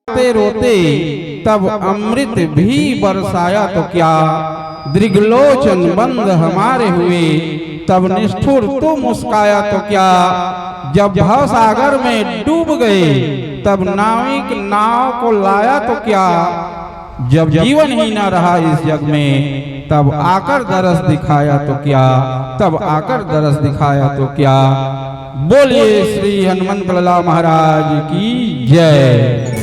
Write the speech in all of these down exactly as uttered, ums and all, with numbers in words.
रोते रोते तब अमृत भी बरसाया तो क्या, दृग्लोचन बंद हमारे हुए, तब निष्ठुर तू मुस्काया तो क्या। जब भव सागर में डूब गए, तब नाविक नाव को लाया तो क्या। जब जीवन ही ना रहा इस जग में, तब आकर दरस दिखाया तो क्या, तब आकर दरस दिखाया तो क्या। बोलिए श्री हनुमंत लाला महाराज की जय।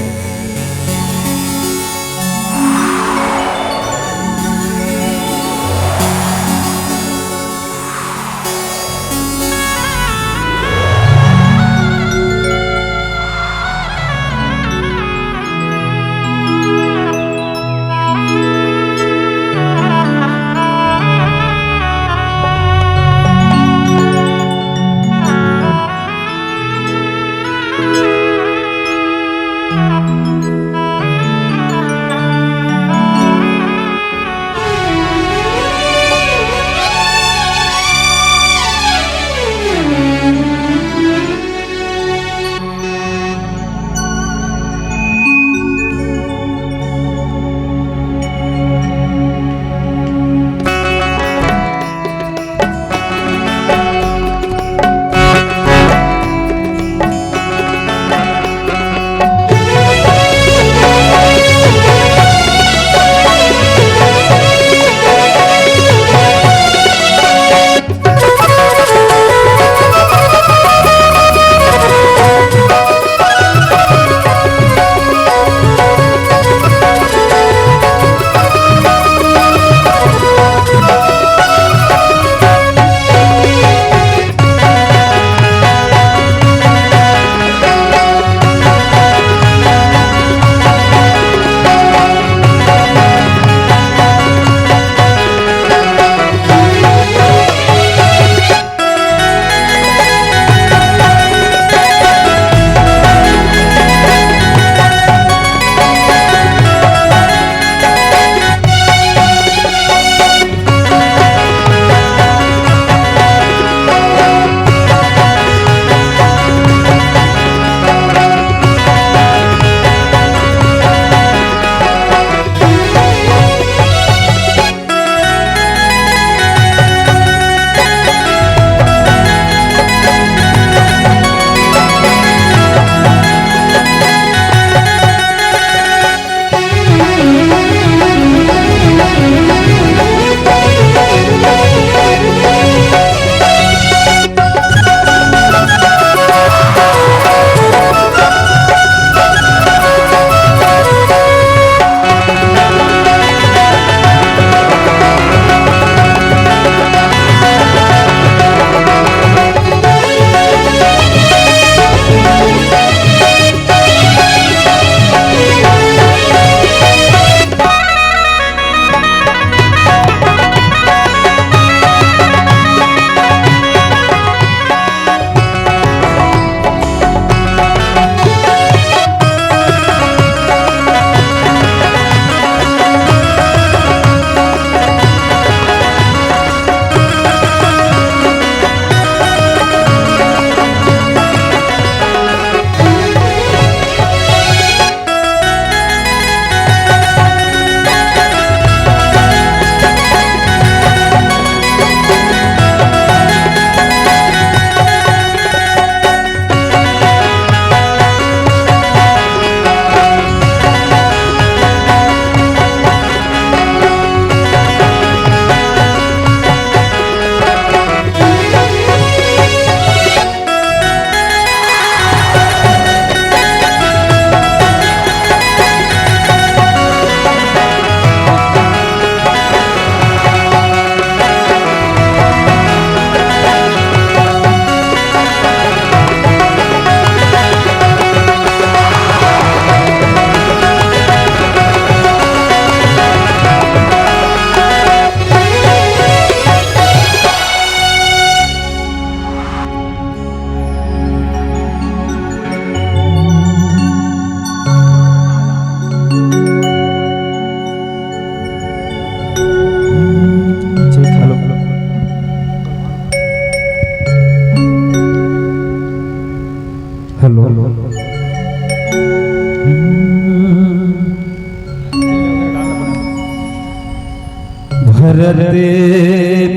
भरत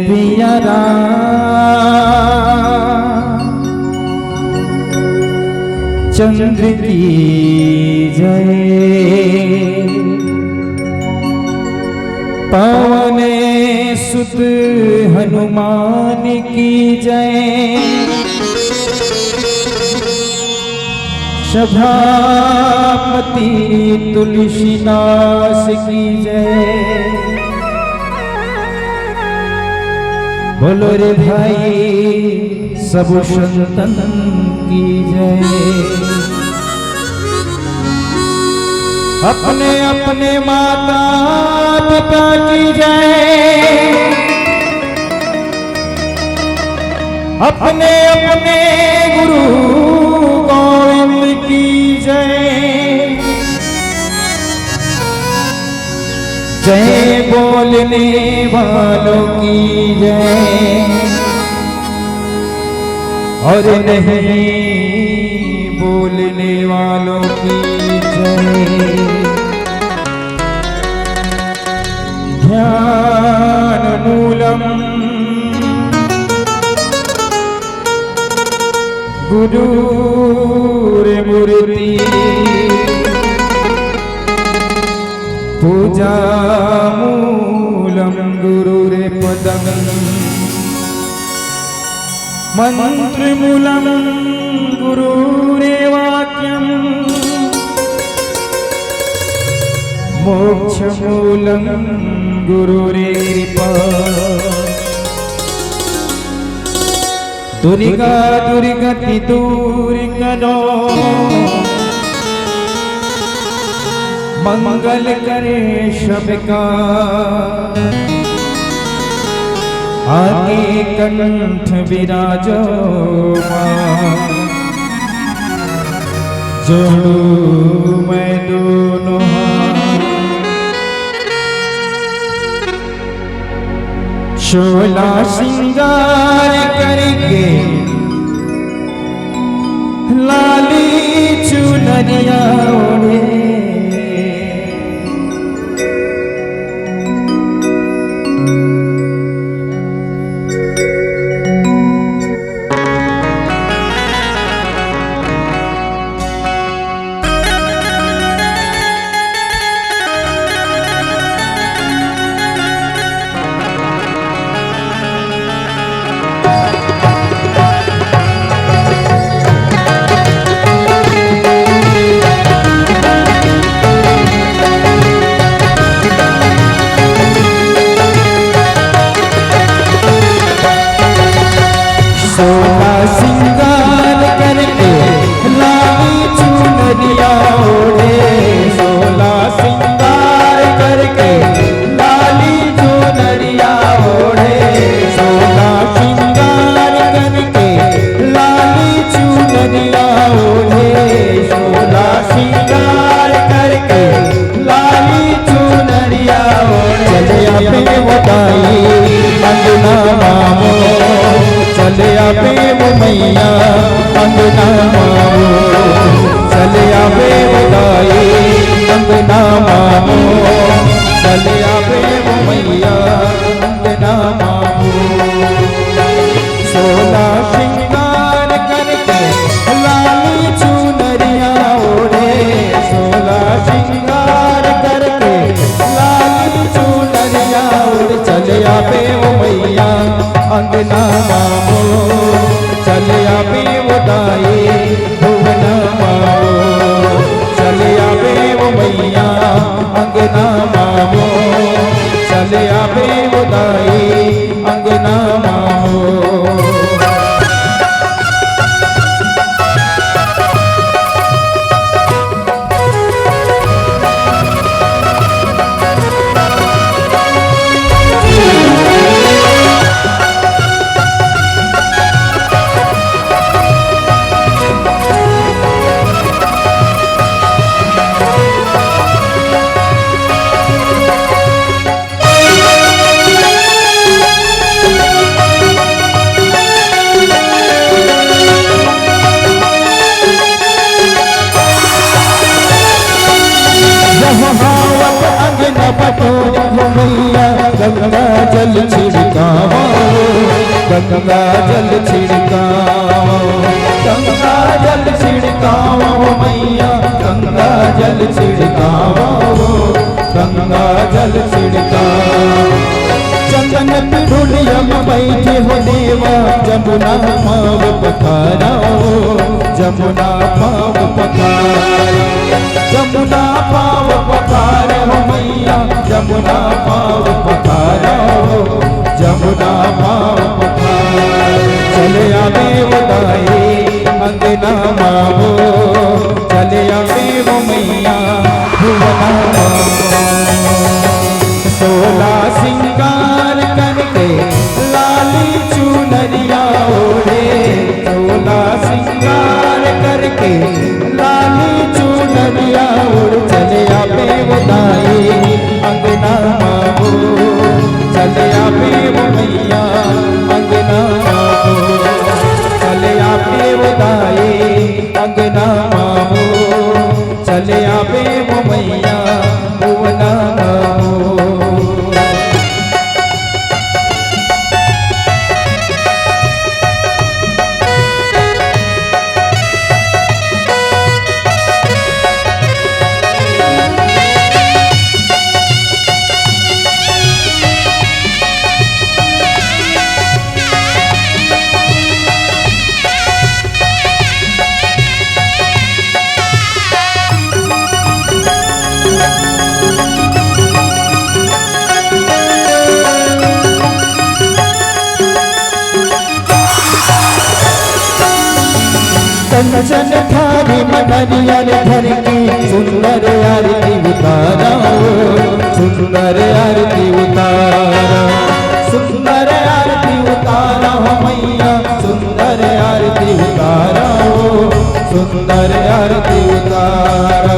पिया राम चंद्र की जय। पवन सुत हनुमान की जय। सभापति तुलसीदास की जय। बोलो रे भाई सब संतन की जय। अपने अपने माता पिता की जय। अपने अपने गुरु गोविंद की जय। जय बोलने वालों की जय और नहीं बोलने वालों की जय। ध्यान मूलम गुरुर्मूर्ति पूजा मूलम गुरुर्पदम। मंत्र मूलम गुरुर्वाक्यम मोक्ष मूलम गुरुर्कृपा। दुर्गा दुर्गति दूर करो। मंगल करे सबका आके कंठ विराजो माँ। जोड़ू मैं दोनों हाथ। सोला सिंगार करके लाली चुनरिया ओढ़े। सोला सिंगार करके लाली चुनरिया ओढ़े। सोला सिंगार करके लाली चुनरिया ओढ़े। सोला सिंगार करके लाली चुनरिया ओढ़े। सोला सिंगार करके लाली चुनरिया ओढ़े। चले आवे वो दाई अंगना मामो। चले आवे वो मैया अंगना मामो। चले आवे वो दाई अंगना मामो। चले आवे वो मैया अंगना मामो। सोला सिंगार करके लाली चुनरिया ओढ़े। सोला सिंगार करके लाली चुनरिया ओढ़े। चले आवे वो मैया अंगना मामो। चले आवे वो दाई भुवना मामो। चले आवे वो मैया अंगना मामो। चले आवे वो दाई अंगना मामो। गंगा जल छिड़कावा, गंगा जल छिड़कावा हो मैया, गंगा जल छिड़कावा हो, गंगा जल छिड़कावा। चंदन पिढ़ुलिया में बैठे हो देवा, जमुना पाव पखारा हो, जमुना पाव पखारा, जमुना पाव पखारा हो मैया, जमुना पाव पखारा हो, जमुना पाव पखारा। चले आवे वो दाई अंगना मावो, चले आवे वो मैया भुवना मावो। सोला सिंगार करके लाली चुनरिया ओढ़े, सोला सिंगार करके लाली चुनरिया ओढ़ चले आवे वो दाई अंगना मावो, चले आवे वो मैया अंगना मावो, चले आवे वो दाई अंगना मावो, चले आवे वो मैया भुवना मावो। कंचन थारी में नरियर धर के सुंदर आरती उतारा हो, सुंदर आरती उतारा, सुंदर आरती उतारा हो मैया, सुंदर आरती उतारा हो, सुंदर आरती उतारा।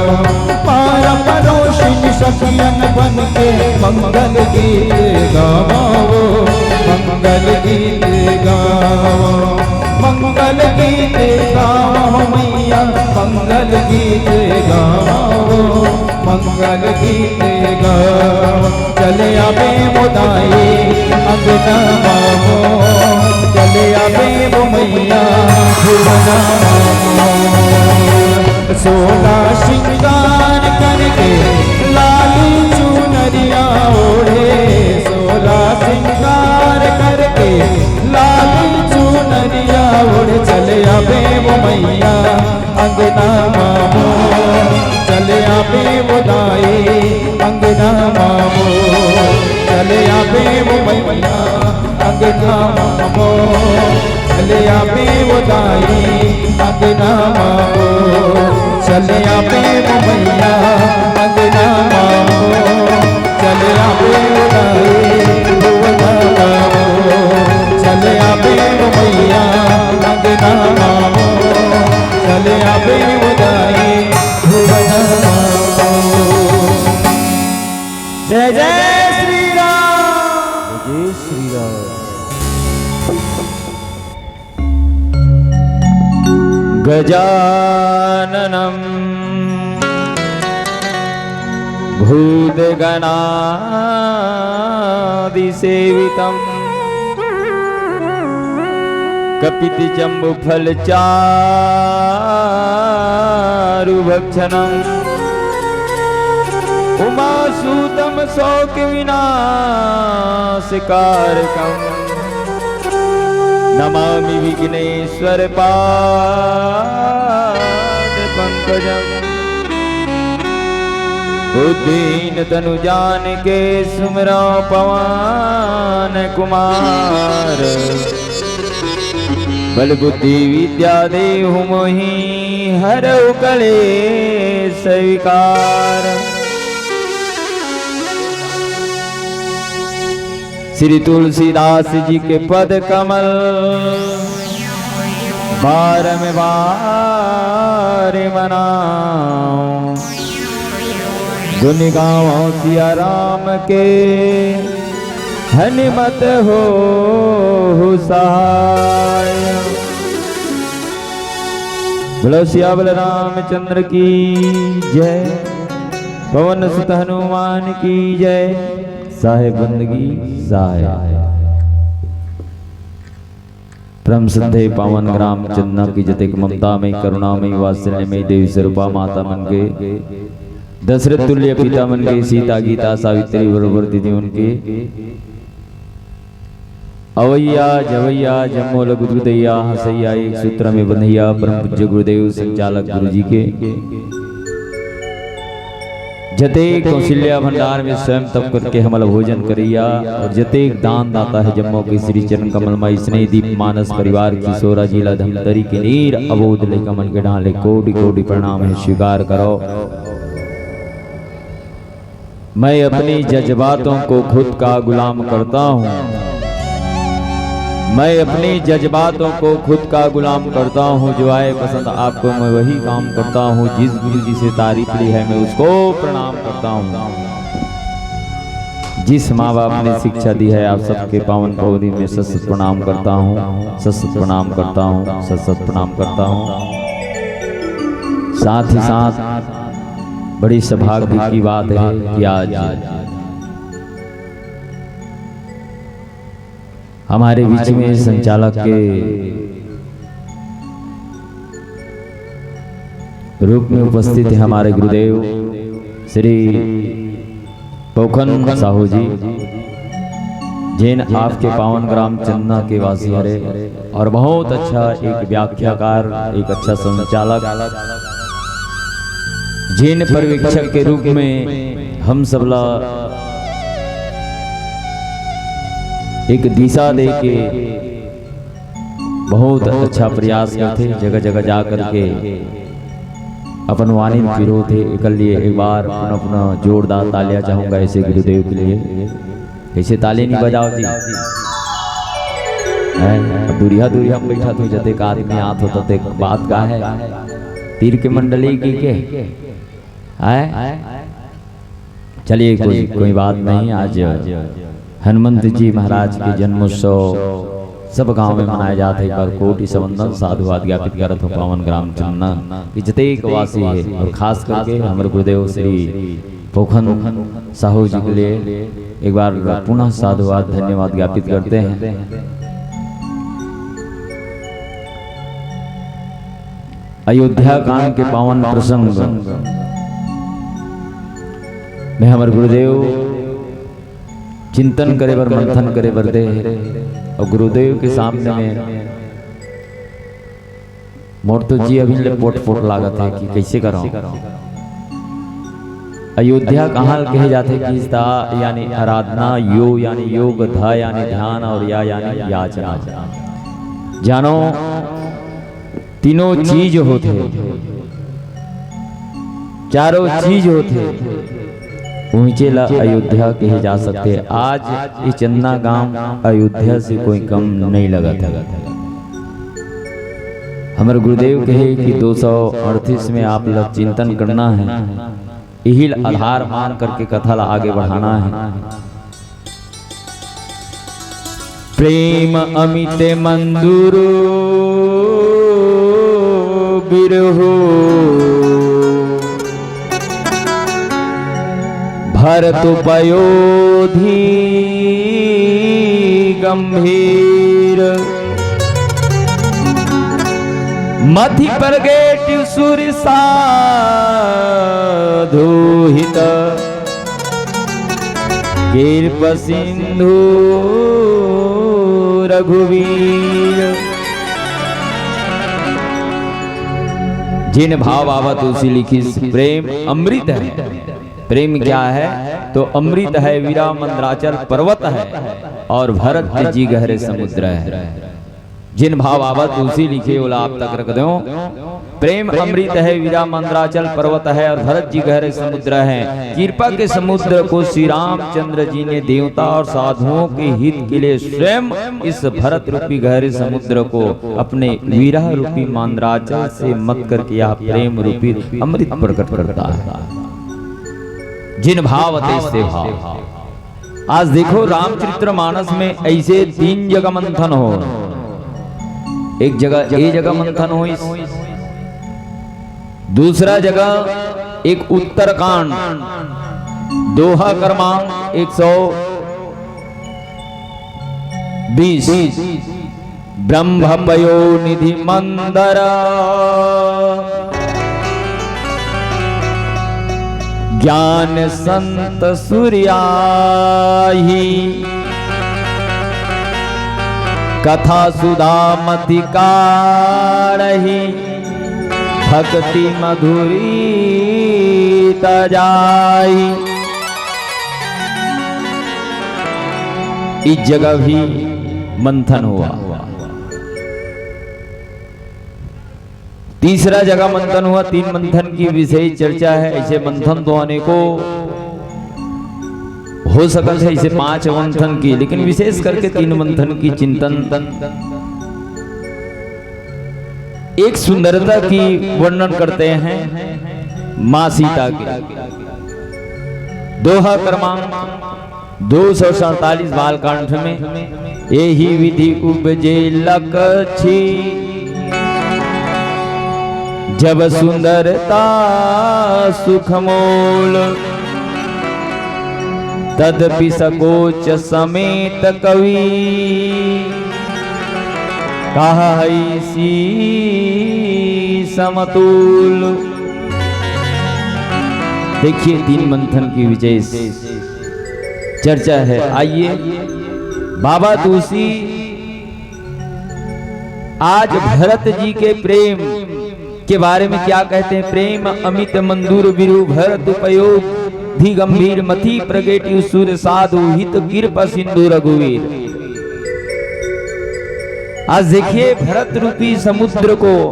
पार परोसिन सखियन बन के मंगल गीत गावा हो, मंगल गीत गावा, मंगल गीत गावा हो मैया, मंगल गीत गावा हो, मंगल गीत गावा। चले आवे वो दाई अंगना मावो, चले आवे वो मैया भुवना मावो। सोला सिंगार करके लाली चुनरिया ओढ़े, सोला सिंगार करके लाली चुनरिया ओढ़े चले आवे वो मैया अंगना मावो, चले आवे वो दाई अंगना मावो, चले आवे वो मैया अंगना मावो, चले आवे वो दाई अंगना मावो, चले आवे वो मैया अंगना मावो, चले आवे वो दाई भुवना मावो, चले आवे वो मैया अंगना मावो, चले आवे वो दाई भुवना मावो। जय जय श्री राम। जय श्री राम। गजाननं भूतगणादिसेवितम् कपितजम्बूफलचारुभक्षणम् उमासुतं शोकविनाशकारकम् नमामि विघ्नेश्वरपादपङ्कजम्। उद्दीन तनु जान के सुमिरौ पवन कुमार। बल बुद्धि विद्या देहु मोहि हरौ कलेश विकार। श्री तुलसीदास जी के पद कमल बारंबार मनाओ। गुण गावो सिया राम के हनुमत होहु सहाय। बोलो सियावर रामचंद्र की जय, पवन सुत हनुमान की जय। साहेब बंदगी साहेब। परम श्रद्धेय पावन ग्राम चंदना के जतेक ममतामयी, करुणामयी, वात्सल्यमयी देवी स्वरूपा माता मन के, दशरथ तुल्य पिता मन के, सीता, गीता, सावित्री बरोबर दीदी मन के, अवैया, जवैया, जम्मो ल गुदगुदैया, हंसैया, एक सूत्र में बंधैया, परम पूज्य गुरुदेव संचालक गुरु जी के, जतेक कौशल्या भंडार में स्वयं तप करके हमला भोजन करैया और जतेक दान दाता हे, जम्मो के श्री चरण कमल में स्नेह दीप मानस परिवार किशोरा जिला धमतरी के नीर अबोध लइका मन के डाले कोटि कोटि प्रणाम हे, स्वीकार करो। मैं अपने जज्बातों को खुद का गुलाम करता हूँ। मैं अपने जज्बातों को खुद का गुलाम करता हूँ। जो आए पसंद आपको, मैं वही काम करता हूँ। जिस गुरु जी से तारीफ ली है, मैं उसको प्रणाम करता हूँ। जिस माँ बाप ने शिक्षा दी है, आप सबके पावन पौरी में सत सत प्रणाम करता हूँ, सत सत प्रणाम करता हूँ, सत सत प्रणाम करता हूँ। साथ ही साथ बड़ी सौभाग्य की बात है कि आज हमारे बीच में संचालक के रूप में उपस्थित है हमारे गुरुदेव श्री पोखन साहू जी, जेन आपके पावन ग्राम चंदना के वासी हरे और बहुत अच्छा एक व्याख्याकार, एक अच्छा संचालक, जेन पर्यवेक्षक के रूप में हम सबला एक दिशा दे के बहुत अच्छा प्रयास करथे, जगह जगह जा करके अपन वाणी पिरोथे। एकर लिए एक बार पुनः पुनः जोरदार तालियां चाहूंगा ऐसे गुरुदेव के लिए। ऐसे ताली नहीं बजाओ जी, हैं? अब दूरिया दूरिया में बैठा तू, जतेक आदमी आत हो ततेक बात का है, तीर के मंडली की के, हैं? चलिए, कोई, कोई बात नहीं। आज हनुमंत जी महाराज के जन्मोत्सव सब गांव में मनाया जात हे। एक बार कोटि से वंदन, साधुवाद ज्ञापित करत हो पावन ग्राम चंदना के जतेक वासी हे और खास करके हमर गुरुदेव श्री पोखन साहू जी के लिए एक बार पुनः साधुवाद, धन्यवाद ज्ञापित करते हैं। अयोध्या कांड के पावन प्रसंग में हमर गुरुदेव चिंतन करे बर, मंथन करे बर दे हे। और गुरुदेव के सामने में मोर तो जी अभी ले पोट पोट लागत हे कि कैसे करंव। अयोध्या कहाँ ल कहे जाथे कि दा यानी आराधना, यो यानी योग, ध यानी ध्यान और या यानी याचना। जानो, तीनों चीज होथे, चारों चीज होथे, उहिंचे ला अयोध्या कहे जा सकथे। आज ये चंदना गांव अयोध्या से कोई कम नहीं लगत हे। हमर गुरुदेव कहे कि दो सौ अड़तीस में आप ला चिंतन करना हे, इही ला आधार मान करके कथा ला आगे बढ़ाना हे। प्रेम अमित मंदुरु बिरहु, भरत पयोधि गंभीर। मथि प्रगट सुर साधु हित, कृप सिंधु रघुवीर। जिन भाव आवत उसी लिखिस, प्रेम अमृत है। प्रेम क्या है? तो अमृत है, वीरा मंद्राचल पर्वत है, और भरत जी गहरे समुद्र है। जिन भाव आवत उसी लिखे, ओला आप तक रख दो। प्रेम अमृत है, वीरा मंद्राचल पर्वत है और भरत जी गहरे समुद्र हैं। कृपा के समुद्र को श्री रामचंद्र जी ने देवता और साधुओं के हित के लिए स्वयं इस भरत रूपी गहरे समुद्र को अपने विरह रूपी मंद्राचल से मत करके यह प्रेम रूपी अमृत प्रकट करता है। जिन भाव तेज से भाव। आज देखो, रामचरित्र मानस में ऐसे तीन जगह मंथन हो। एक जगह, ए जगह मंथन हो, इस दूसरा जगह एक उत्तरकांड, दोहा क्रमांक एक सौ बीस, ब्रह्म पयो निधि मंदर, ज्ञान संत सुरियाही, कथा सुधा मति कारही, भक्ति मधुरी तजाई। इस जगह भी मंथन हुआ। तीसरा जगह मंथन हुआ। तीन मंथन की विशेष चर्चा है। ऐसे मंथन तो अनेकों हो सकत है, ऐसे पांच मंथन की, लेकिन विशेष करके तीन मंथन की चिंतन, एक सुंदरता की वर्णन करते हैं माँ सीता के। दोहा क्रमांक दो सौ सैंतालीस बालकांड में, "एहि विधि उपजे लकछि, जब सुंदरता सुख मोल, तदपि सकोच समेत कवि, कहै सीस समतुल।" देखिए, तीन मंथन की विशेष चर्चा है। आइए, बाबा तुलसी आज भरत जी के प्रेम के बारे में क्या कहते हैं? "प्रेम अमित मंदुर बिरु भरत उपयोग, धि गंभीर मति प्रगटिउ सुर साधु हित कृपा सिंधु रघुवीर।" आज देखिए, भरत रूपी समुद्र को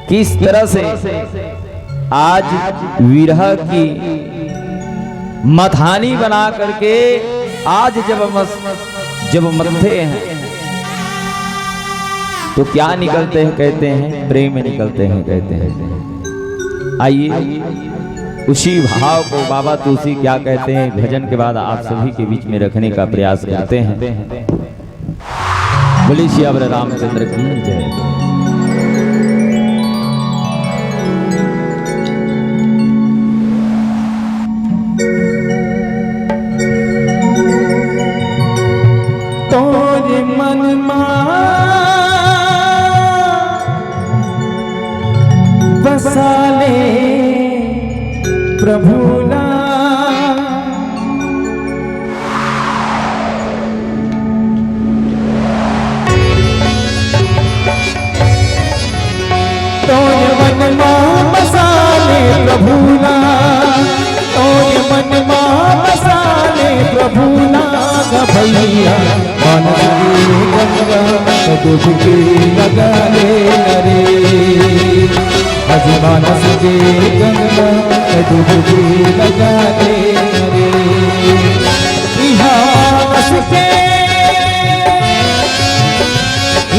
किस तरह से आज विरह की मथानी बना करके आज जब मस-, जब मत्थे हैं तो क्या निकलते हैं? कहते हैं प्रेम निकलते हैं, कहते हैं। आइए, उसी भाव को बाबा तुलसी क्या कहते हैं, भजन के बाद आप सभी के बीच में रखने का प्रयास करते हैं। बोलिए सियावर रामचंद्र की जय। तोरे मन मा बसा ले प्रभु ना। तोरे मन मा बसा ले प्रभु ना, तोरे मन मा बसा ले प्रभु ना ग भैया। मानस के गंगा डुबकी लगा ले रे, आज मानस के गंगा डुबकी लगा ले रे। इहाँ मानस के,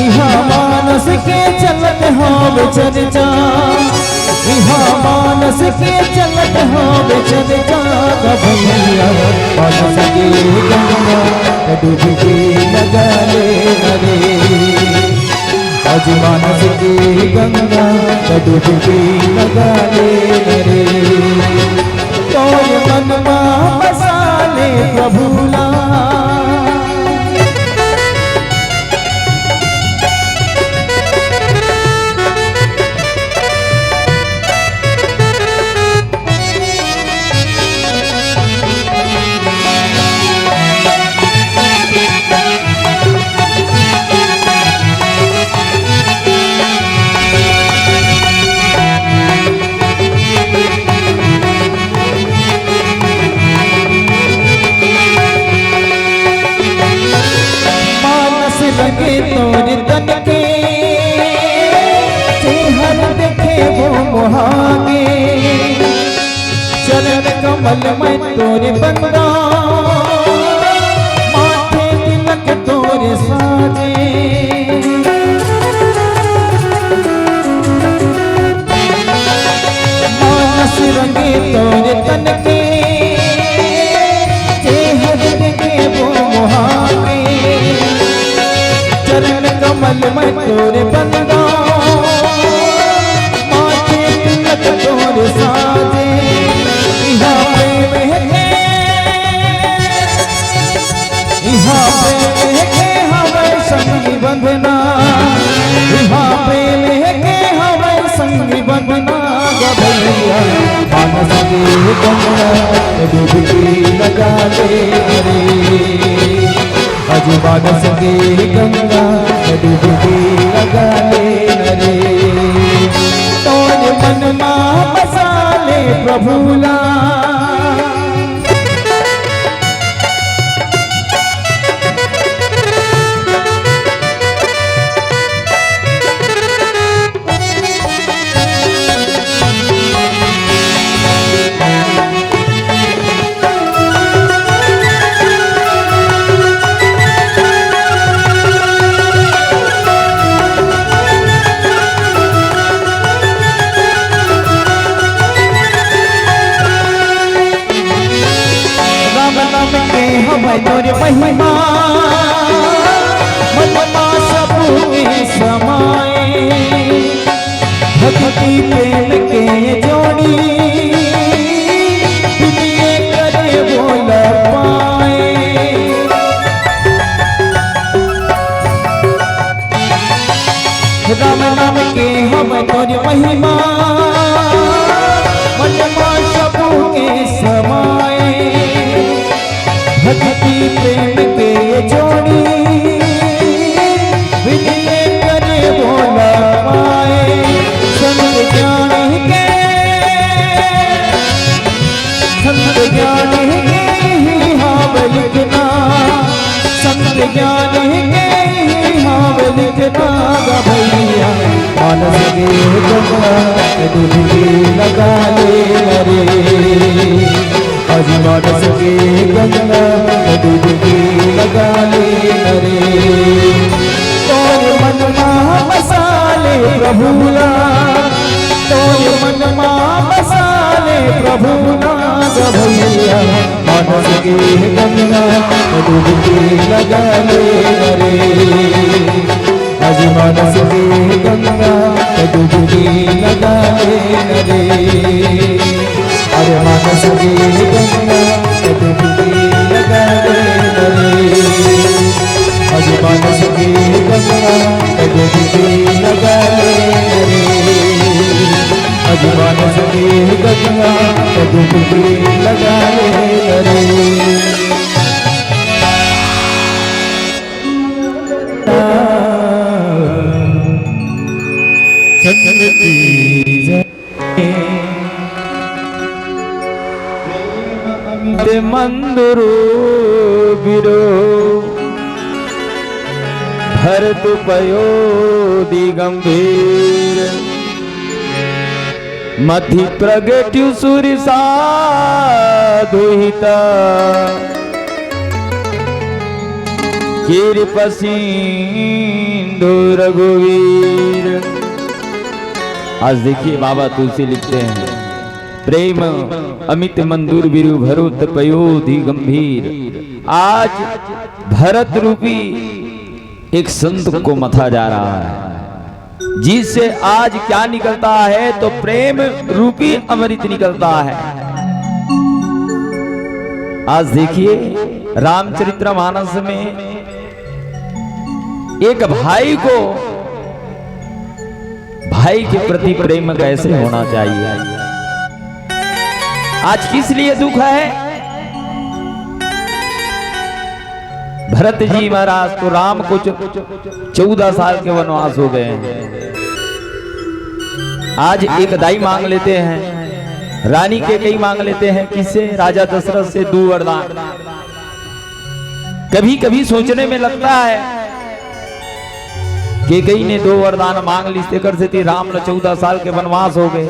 इहाँ मानस के चलत हवे चर्चा, इहाँ मानस के चलत हवे चर्चा ग भैया। मानस के गंगा डुबकी लगा ले रे, आज मानस के गंगा डुबकी लगा ले रे। तोरे मन मा बसा ले प्रभु ना। मानस रंगे तोर तन के, चेहर देखे वो मोहागे। चरण कमल में तोरे बंदा, माथे तिलक तोरे साजे। मानस रंगे तोरे तन के, चेहर देखे वो मोहागे। चरण कमल में तोरे बंदा, माथे तिलक तोरे साजे। इहाँ प्रेम है, इहाँ प्रेम है, बंधना, इहाँ प्रेम के हवय संग बंधना, गा भैया। मानस के गंगा डुबकी लगा ले रे, अज मानस के गंगा डुबकी लगा ले रे, तोर मन मा बसा ले प्रभु ला। राम नाम के हवय तोर महिमा, मन मा सबके समाए। भक्ति प्रेम के जोड़ी, दुनिया करे बोल पाए। राम नाम के हवय तोर महिमा, मन मा सबके समाए। भक्ति प्रेम के जोड़ी, विनय करे बोल पाए। संत ज्ञान के, संत ज्ञान के ही हावल के ना, संत ज्ञान के ही हावल के ना, गा भैया। मानस के गंगा डुबकी लगा ले रे, अज मानस के गंगा डुबकी लगा ले रे, तोर मन मा बसा ले प्रभु ला, तोर मन मा बसा ले प्रभु ला, गा भैया। मानस के गंगा डुबकी लगा ले रे, अज मानस के गंगा डुबकी लगा ले रे, अरे मानस के गंगा डुबकी लगा ले रे, अज मानस के गंगा डुबकी लगा ले रे, अज मानस के गंगा डुबकी लगा ले रे। संगति जय। मंदुरु बिरो भरत पयो दिगंभीर। मथि प्रगट्यु सूरि साधु हिता, कृपा सिंधु रघुवीर। आज देखिए, बाबा तुलसी लिखते हैं, प्रेम अमित मंदुर बिरु भरत पयो दिगंभीर। आज भरत रूपी एक संत को मथा जा रहा है, जिससे आज क्या निकलता है, तो प्रेम रूपी अमृत निकलता है। आज देखिए, रामचरित्र मानस में एक भाई को, भाई के प्रति प्रेम कैसे होना चाहिए। आज किस लिए दुख है? भरत जी महाराज तो राम को चौदह साल के वनवास हो गए हैं। आज एक दाई मांग लेते हैं, रानी कैकई मांग लेते हैं, किससे? राजा दशरथ से दो वरदान। कभी कभी सोचने में लगता है, कैकई ने दो वरदान मांग ली, तेकर सेती राम ल चौदह साल के वनवास हो गए।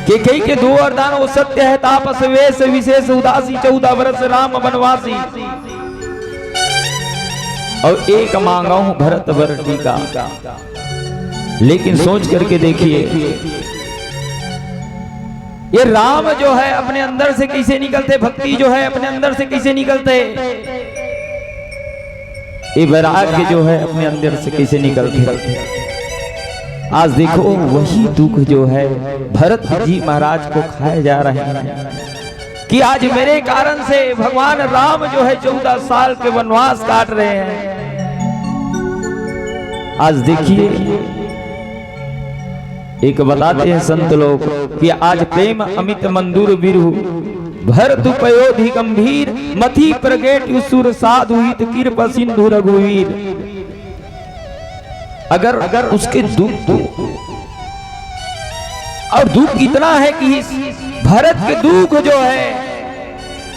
कैकई के दो वरदान, वो सत्य है तापस वेश विशेष उदासी, चौदह वर्ष राम वनवासी। और एक मांगा हूं भरत बर टीका। लेकिन सोच करके देखिए, ये राम जो है अपने अंदर से कैसे निकलते, भक्ति जो है अपने अंदर से कैसे निकलते, ये वैराग्य जो है अपने अंदर से कैसे निकलते। आज देखो, वही दुख जो है भरत जी महाराज को खाए जा रहे हैं। कि आज मेरे कारण से भगवान राम जो है चौदह साल के वनवास काट रहे हैं। आज देखिए, एक बताते हैं संत लोग कि आज प्रेम अमित मंदुर बिरहु भरत पयोधि गंभीर मति प्रगट सुर साधु हित कृप सिंधु रघुवीर। अगर अगर उसके दुख को, और दुख इतना है कि इस भरत के दुख जो है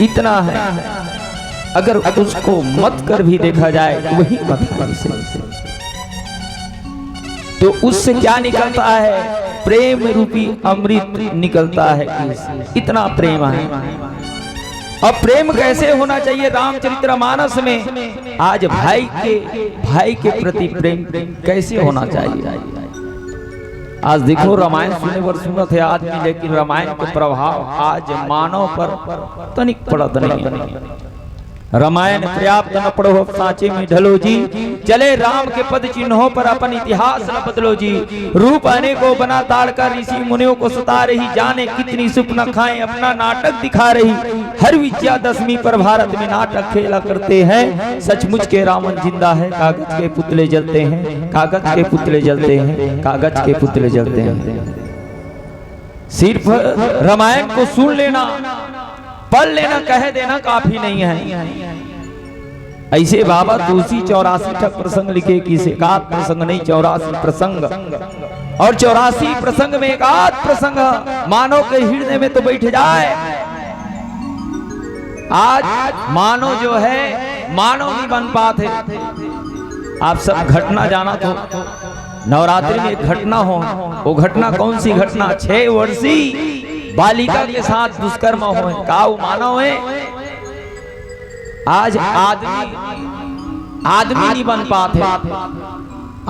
इतना है, अगर उसको मत कर भी देखा जाए, वही मत कर इसे। तो उससे क्या निकलता है? प्रेम रूपी अमृत निकलता है। इतना प्रेम है। अब प्रेम कैसे होना चाहिए रामचरित्र मानस में? आज भाई के, भाई के प्रति प्रेम कैसे होना चाहिए? आज देखो, रामायण सुने बर सुनत हे आदमी, लेकिन रामायण के प्रभाव आज मानव पर तनिक पड़त नहीं है। रामायण पर्याप्त न पढ़ो, अब साँचे में ढलो जी। चले राम के पद चिन्हों पर, अपन इतिहास न बदलो जी। रूप अनेकों बना ताड़का, ऋषि मुनियों को सता रही। जाने कितनी सुपना खाएं, अपना नाटक दिखा रही। हर विजयादशमी पर भारत में नाटक खेला करते हैं। सचमुच के रावण जिंदा है, कागज के पुतले जलते हैं, कागज के पुतले जलते हैं, कागज के पुतले जलते हैं। सिर्फ रामायण को सुन लेना, पढ़ लेना, कह देना काफी नहीं है। ऐसे बाबा तुलसी चौरासी ठक प्रसंग लिखे, किस एकाध प्रसंग नहीं, चौरासी प्रसंग। और चौरासी प्रसंग में एकाध प्रसंग मानव के हृदय में तो बैठ जाए। आज मानव जो है, मानव नहीं बन पाते। आप सब घटना जानत हो, नवरात्रि में एक घटना हो। वो घटना कौन सी घटना? छह वर्षीय बालिका के साथ दुष्कर्म हो। का वो मानव है? आज आदमी, आदमी नहीं बन पाते।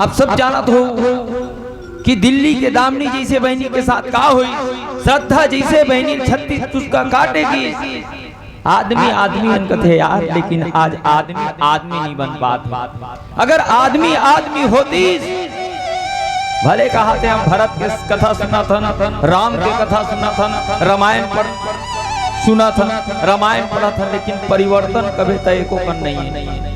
आप सब जानत हो कि दिल्ली के दामिनी जैसे बहिनी के साथ का होइस, श्रद्धा जैसे बहिनी छत्तीस चुस्का काटेगी। आदमी आदमी मन कथे यार, लेकिन आज आदमी आदमी नहीं बन पात। अगर आदमी आदमी होतिस, भले कहाथे हम भरत के कथा सुनत हन, राम के कथा सुनत हन, रामायण पढ़ सुनत हन, रामायण पढ़त हन, लेकिन परिवर्तन कभे त एको कन नहीं है।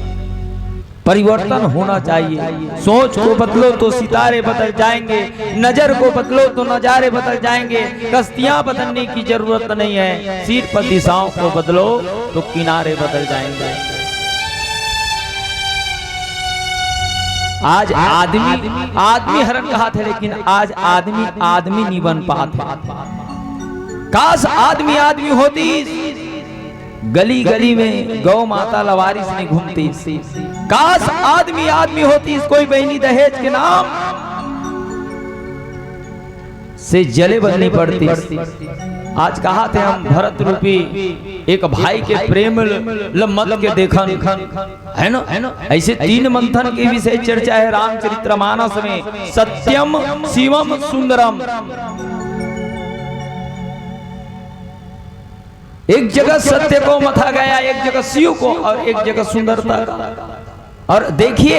परिवर्तन होना चाहिए। सोच को बदलो तो सितारे बदल जाएंगे, नजर को बदलो तो नजारे बदल जाएंगे। कश्तियां बदलने की जरूरत नहीं है, सिर्फ दिशाओं को बदलो तो किनारे बदल जाएंगे। आज आदमी आदमी हरन कहाथे, लेकिन आज आदमी आदमी नहीं बन पात हे। काश आदमी आदमी होतिस, गली गली में गौ माता लवारिस नहीं घूमतिस। काश आदमी आदमी होतिस, कोई बहिनी दहेज के नाम से जले बर नहीं पड़तिस। आज कहाथे हम भरत रूपी एक भाई के प्रेम ल-, ल मत के देखन, है ना? ऐसे तीन मंथन के विषय चर्चा है रामचरित्र मानस में, सत्यम, शिवम, सुंदरम। एक जगह सत्य को मथा गया, एक जगह शिव को, और एक जगह सुंदरता का। और देखिए,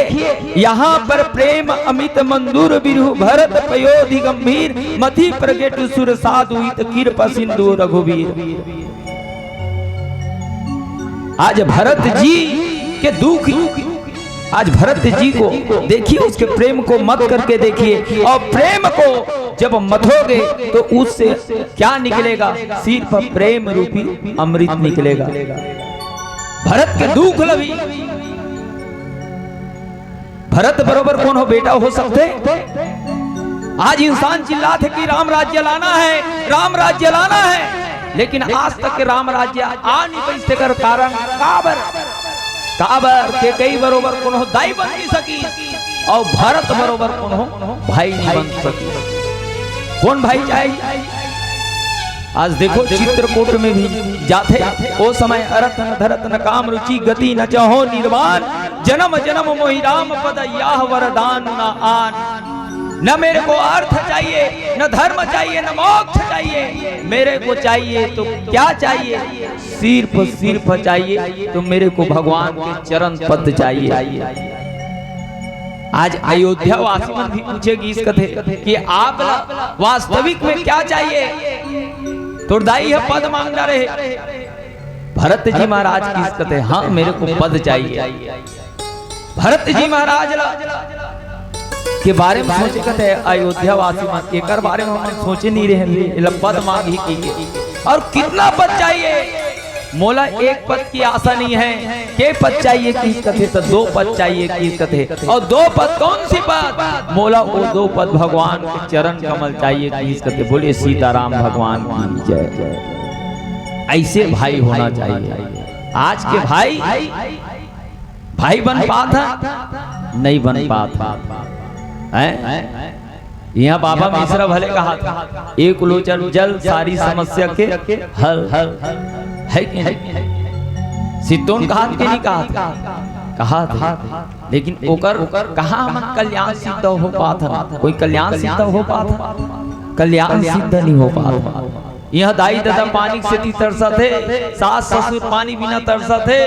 यहाँ पर प्रेम अमित मंदुर बिरहु भरत पयोधि गंभीर, मति प्रगट सुर साधु हित कृप सिंधु रघुवीर। आज भरत जी के दुख, आज भरत जी को देखिए, उसके प्रेम को मत करके देखिए, और प्रेम को जब मथोगे तो उससे क्या निकलेगा? सिर्फ प्रेम रूपी अमृत निकलेगा। भरत के दुख लभी। भरत बरोबर कोनो बेटा हो सकथे? आज इंसान चिल्लाथे कि राम राज्य लाना है, राम राज्य लाना है, लेकिन आज तक के राम राज्य आ नहीं पाइस। तेकर कारण काबर? काबर के कई बरोबर कोनो दाई बन नहीं सकी और भरत बरोबर कोनो भाई नहीं बन सकी। कौन भाई चाही? आज देखो, चित्रकूट में भी जाथे, ओ समय अरथ न धरत न काम रुचि गति न चाहो निर्वाण, जन्म जन्म मोहि राम पद याह वरदान न आन। न मेरे को अर्थ चाहिए, न धर्म चाहिए, न मोक्ष चाहिए, मेरे को चाहिए तो क्या चाहिए? सिर्फ सिर्फ चाहिए तो मेरे को भगवान के चरण पद चाहिए। आज अयोध्या वासी मन भी पूछे गीस कथे कि आप ला वास्तविक में क्या चाहिए? तोर दाई ह पद मांग रहे, भरत जी महाराज किहिस कथे, हाँ, मेरे को पद चाहिए। भरत जी महाराज ला के बारे में सोचे कथे, अयोध्या वासी मन, एकर बारे में हमन सोचे नहीं रहे, एला पद मांगही कहिके। और कितना पद चाहिए? मोला एक पद की आशा नहीं है। के पद चाहिए किहिस कथे? त दो पद चाहिए किहिस कथे। और दो पद कौन सी पद? मोला वो दो पद भगवान के चरण कमल चाहिए किहिस कथे। बोलिए सीताराम भगवान की जय। ऐसे भाई होना चाहिए। आज के भाई, भाई बन पात हे? नहीं बन पात हे। हैं? इहाँ बाबा मिश्रा भले कहाथे, एक लोटा जल सारी समस्या के हल। हे कि नहीं? सिद्धोन कहाथे कि नहीं कहाथे? कहाथे। लेकिन ओकर कहाँ हमन कल्याण सिद्ध हो पात हन? कोई कल्याण सिद्ध हो पात हे? कल्याण सिद्ध नहीं हो पात हे। इहाँ दाई ददा पानी के सेती तरसत हे, सास ससुर पानी बिना तरसत हे,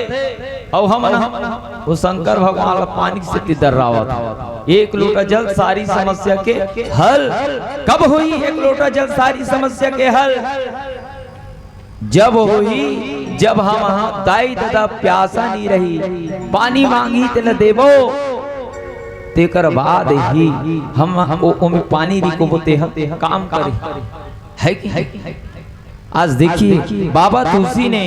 अउ हमन ह वो शंकर भगवान ला पानी के सेती दर्रावत हे। एक लोटा जल सारी समस्या के हल। कब होही एक लोटा जल सारी समस्या के हल? जब होही, जब हम ह दाई ददा प्यासा नहीं रही, पानी मांगही तेला देबो, तेकर बाद ही हम ओ, ओमे पानी रिकोबो, तेह काम करही। हे कि नहीं? आज देखिए, बाबा तुलसी ने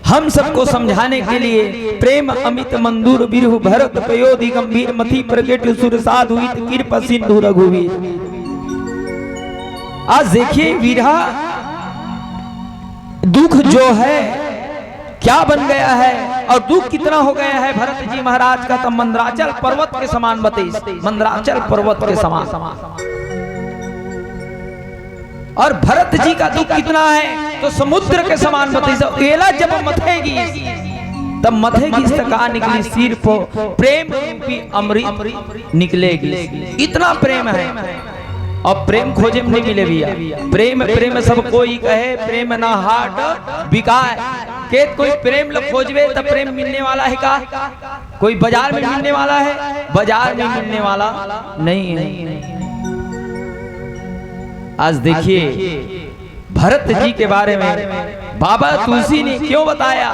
हम सबको समझाने के लिए प्रेम अमित मंदुर बिरहु भरत पयोधि गंभीर मथि प्रगट सुर साधु हित कृपा सिंधु रघुवीर। आज देखिए, विरह दुख जो है, क्या बन गया है और दुख कितना हो गया है भरत जी महाराज का। तो मंदराचल पर्वत के समान बतइस, मंदराचल पर्वत के समान। और भरत जी का दुख कितना है, तो समुद्र के समान बतइस। एला जब मथेगी, तब मथेगी त का निकली? सिर्फ प्रेम रूपी अमृत निकलेगी। इतना प्रेम है। अब प्रेम खोजे में नहीं मिले भैया। प्रेम प्रेम सब कोई कहे, प्रेम ना हाट बिकाय। के कोई प्रेम ल खोजबे त प्रेम मिलने वाला है का? कोई बाजार में मिलने वाला है? बाजार में मिलने वाला नहीं है। आज देखिए, भरत जी के बारे में बाबा तुलसी ने क्यों बताया?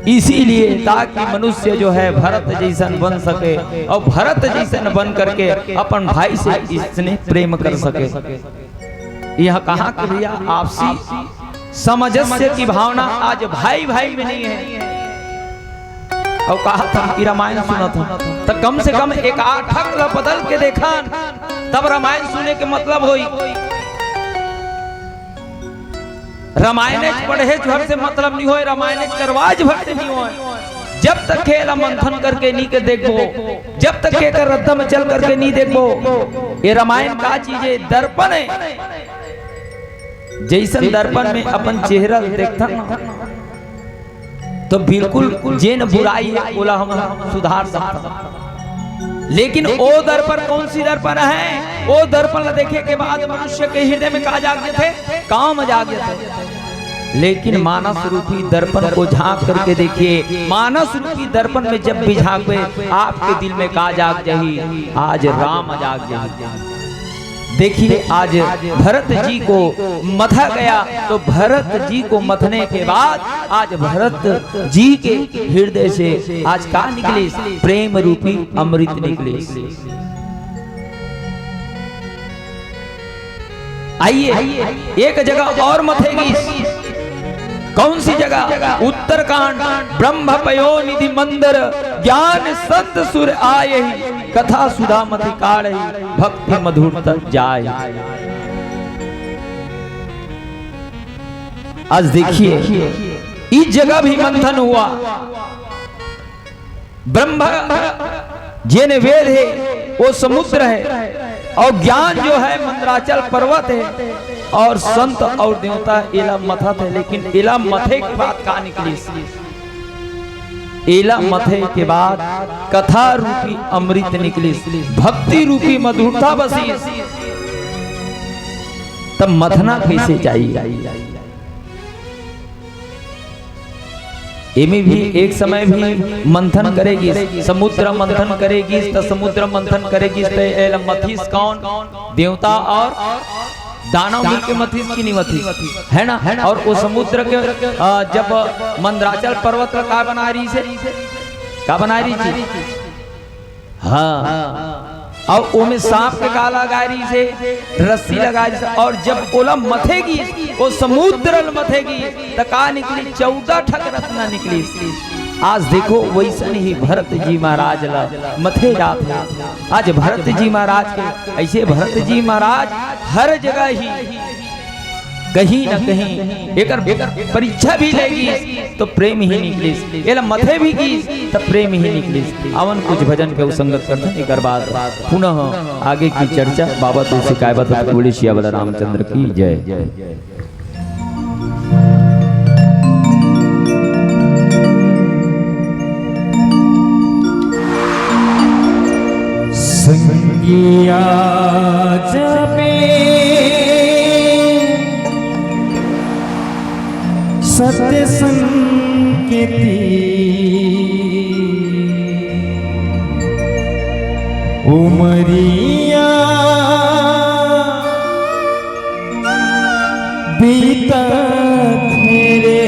इसीलिए ताकि मनुष्य जो है भरत जैसन बन सके और भरत जैसन बन करके अपन भाई से इसने प्रेम कर सके। यह कहाँ के भैया आपसी सामंजस्य की भावना आज भाई भाई में नहीं है। अउ कहा था कि रामायण सुनत हन, त कम से कम एक आध ठक ल बदल के देखन, तब रामायण सुने के मतलब होई। रामायण पढ़े भर से मतलब नहीं होय, रामायण करवाज भर से नहीं होय। जब तक के एला मंथन करके नहीं के देखबो, जब तक के एकर रद्दा में चल करके नहीं देखबो, ये रामायण का चीज है? दर्पण है। जैसन दर्पण में अपन चेहरा ल देखथन ना, तो बिल्कुल जेन बुराई है, ओला हम सुधार सकथन। लेकिन ओ दर्पण कौन सी दर्पण है? ओ दर्पण ल देखे के बाद मनुष्य के हृदय में का जाग जथे? काम जाग जथे। लेकिन मानस रूपी दर्पण को झांक करके देखिए, मानस रूपी दर्पण में जब भी झांकबे, आपके दिल में का जाग जाही? आज राम जाग जाही। देखिए, आज भरत जी को मथा गया, तो भरत जी को मथने के बाद आज भरत जी के हृदय से आज का निकलिस? प्रेम रूपी अमृत निकलिस। आइए, एक जगह और मथेगी। कौन सी जगह? उत्तरकांड, ब्रह्म पयो निधि मंदर, ज्ञान संत सुर आयहि, कथा सुधा मति काढ़हि, भक्ति मधुर तन जाय। आज देखिए, इस जगह भी मंथन हुआ। ब्रह्म जेन वेद है, वो समुद्र है, और ज्ञान जो है, मंदराचल पर्वत है, और संत और देवता एला मथत है। लेकिन एला मथे के बाद का निकलिस? एला मथे के बाद कथा रूपी अमृत निकलिस, भक्ति रूपी मधुरता बसिस। तब मथना कैसे चाहिए? एमे भी एक समय भी मंथन करे गिस, समुद्र मंथन करे गिस, त समुद्र मंथन करे गिस, त एला मथिस कौन? देवता और दानव मिलके मथिस कि नहीं मथिस, है ना? और वो समुद्र के, अ, जब मंदराचल पर्वत ला का बनाय रहिस हे, का बनाय रहिस हे? हाँ। और ओमे सांप के का लगाय रहिस हे? रस्सी लगाय रहिस हे। और जब ओला मथे गिस, वो समुद्र ल मथे गिस, त का निकलिस? चौदह ठक रत्न निकलिस। आज देखो, वैसन ही भरत जी महाराज ला मथे जात हे। आज भरत जी महाराज के, ऐसे भरत जी महाराज हर जगह ही कहीं न कहीं एकर, एकर परीक्षा भी लेगी तो प्रेम ही निकलिस, एला मथे भी गिस त प्रेम ही निकलिस। आवन कुछ भजन के संगत करथन, एकर बाद पुनः आगे की चर्चा। बाबा तुलसी काय बात, बोले सिया वाला रामचंद्र की जय। संगिया जबे सत संगति उमरिया बीतत हे रे।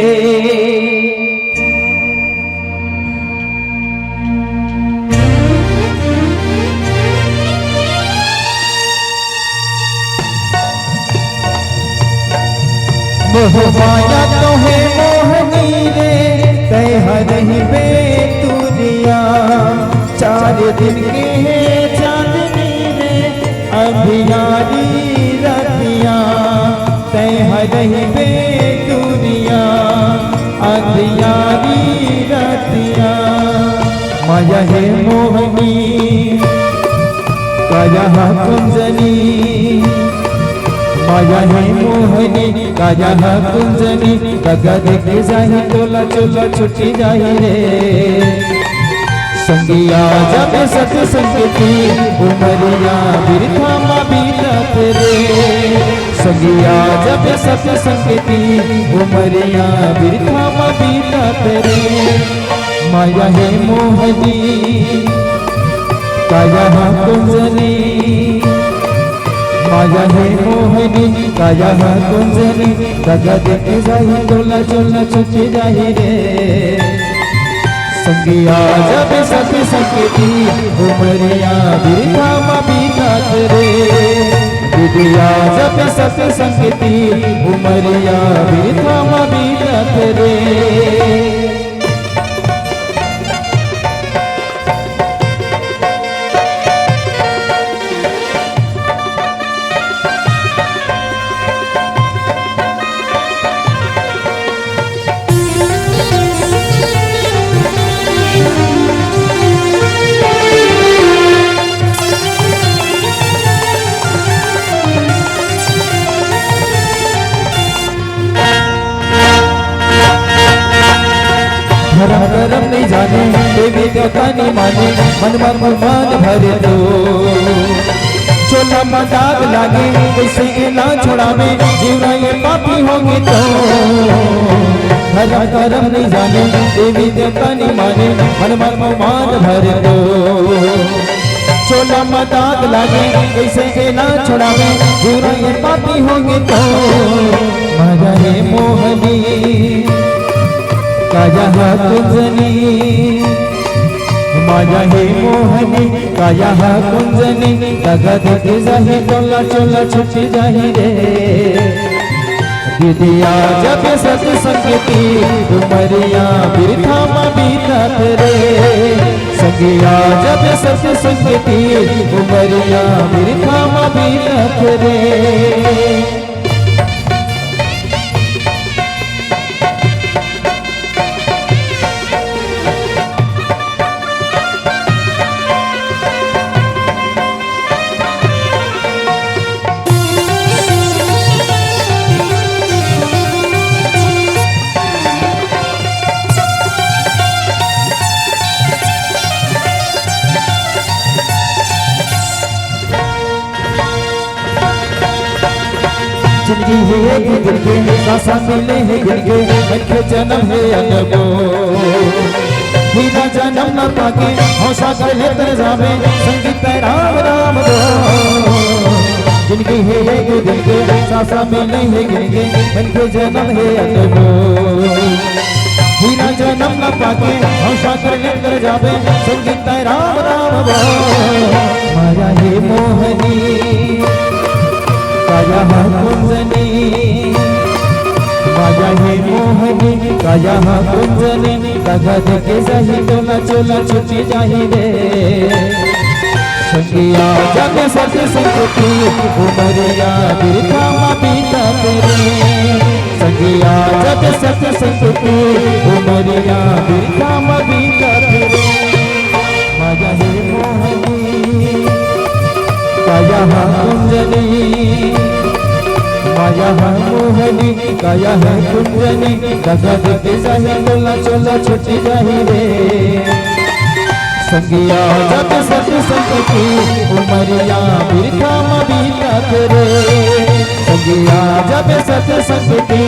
मोह माया तो हे मोहनी रे, तै हरही बेतुरिया। चार दिन के हे चांदनी रे, अंधियारी रतिया, तै हरही बेतुरिया, अंधियारी रतिया। माया हे मोहनी, काया हा कुंजनी, माया हे मोहनी, काया हा कुंजनी, दगा देके जाही तोला चोला छुटी जाही रे। संगिया जब सत संगति उमरिया बिरथा मा बीतत रे। संगिया जब सत संगति उमरिया बिरथा मा बीतत रे। माया हे मोहनी, काया हा कुंजनी, माया हे मोहनी, काया हा कुंजनी, दगा देके जाही तोला चोला छुटी जाही रे। संगिया जब सत संगति उमरिया बिरथा मा बीतत रे। विधिया जब सत संगति उमरिया बिरथा मा बीतत रे। धरम करम नइ जाने, देवी देवता नइ माने, मन म गुमान भरे तो। चोला म दाग लागे, कइसे एला छोड़ावे, जीवरा ये पापी होगे तो। धरम करम नइ जाने, देवी देवता नइ माने, मन म गुमान भरे तो। चोला म दाग लागे, कइसे एला छोड़ावे, जीवरा ये पापी होगे तो। माया हे मोहनी, काया हा कुंजनी, माया हे मोहनी, काया हा कुंजनी, दगा देके जाही तोला चोला छुटी जाही रे। विधिया जब सत संगति उमरिया बिरथा मा बीतत रे। संगिया जब सत संगति उमरिया बिरथा मा बीतत रे। जिंदगी हे एक दिन के, सांसा मिले हे गिन के, मनखे जनम हे अनमोल। बिना जनम न पाके, हौसा कर ले तर जावे, संगीत राम राम बोल। जिंदगी हे एक दिन के, आशा मिले हे गिनके, मन के जन्म हे अनमोल। बिना जन्म न पाके, हम शास्त्र लेकर जाबे, संगीत राम राम बोल। माया हे मोहनी, काया हा कुंजनी। माया हे मोहनी, काया हा कुंजनी। दगा देके जाही तोला, चोला छूटी जाही रे। संगिया जब सत संगति, उमरिया बिरखा म बीतत रे। संगिया जब सत संगति, उमरिया बिरखा म बीतत रे। माया हे मोहनी, काया हा कुंजनी। माया हा मोहनी, काया हा कुंजनी। दगा देके जाही तोला, चोला छूटी जाही रे। संगिया जब सत संगति, उमरिया बिरखा म बीतत रे। संगिया जब सत संगति,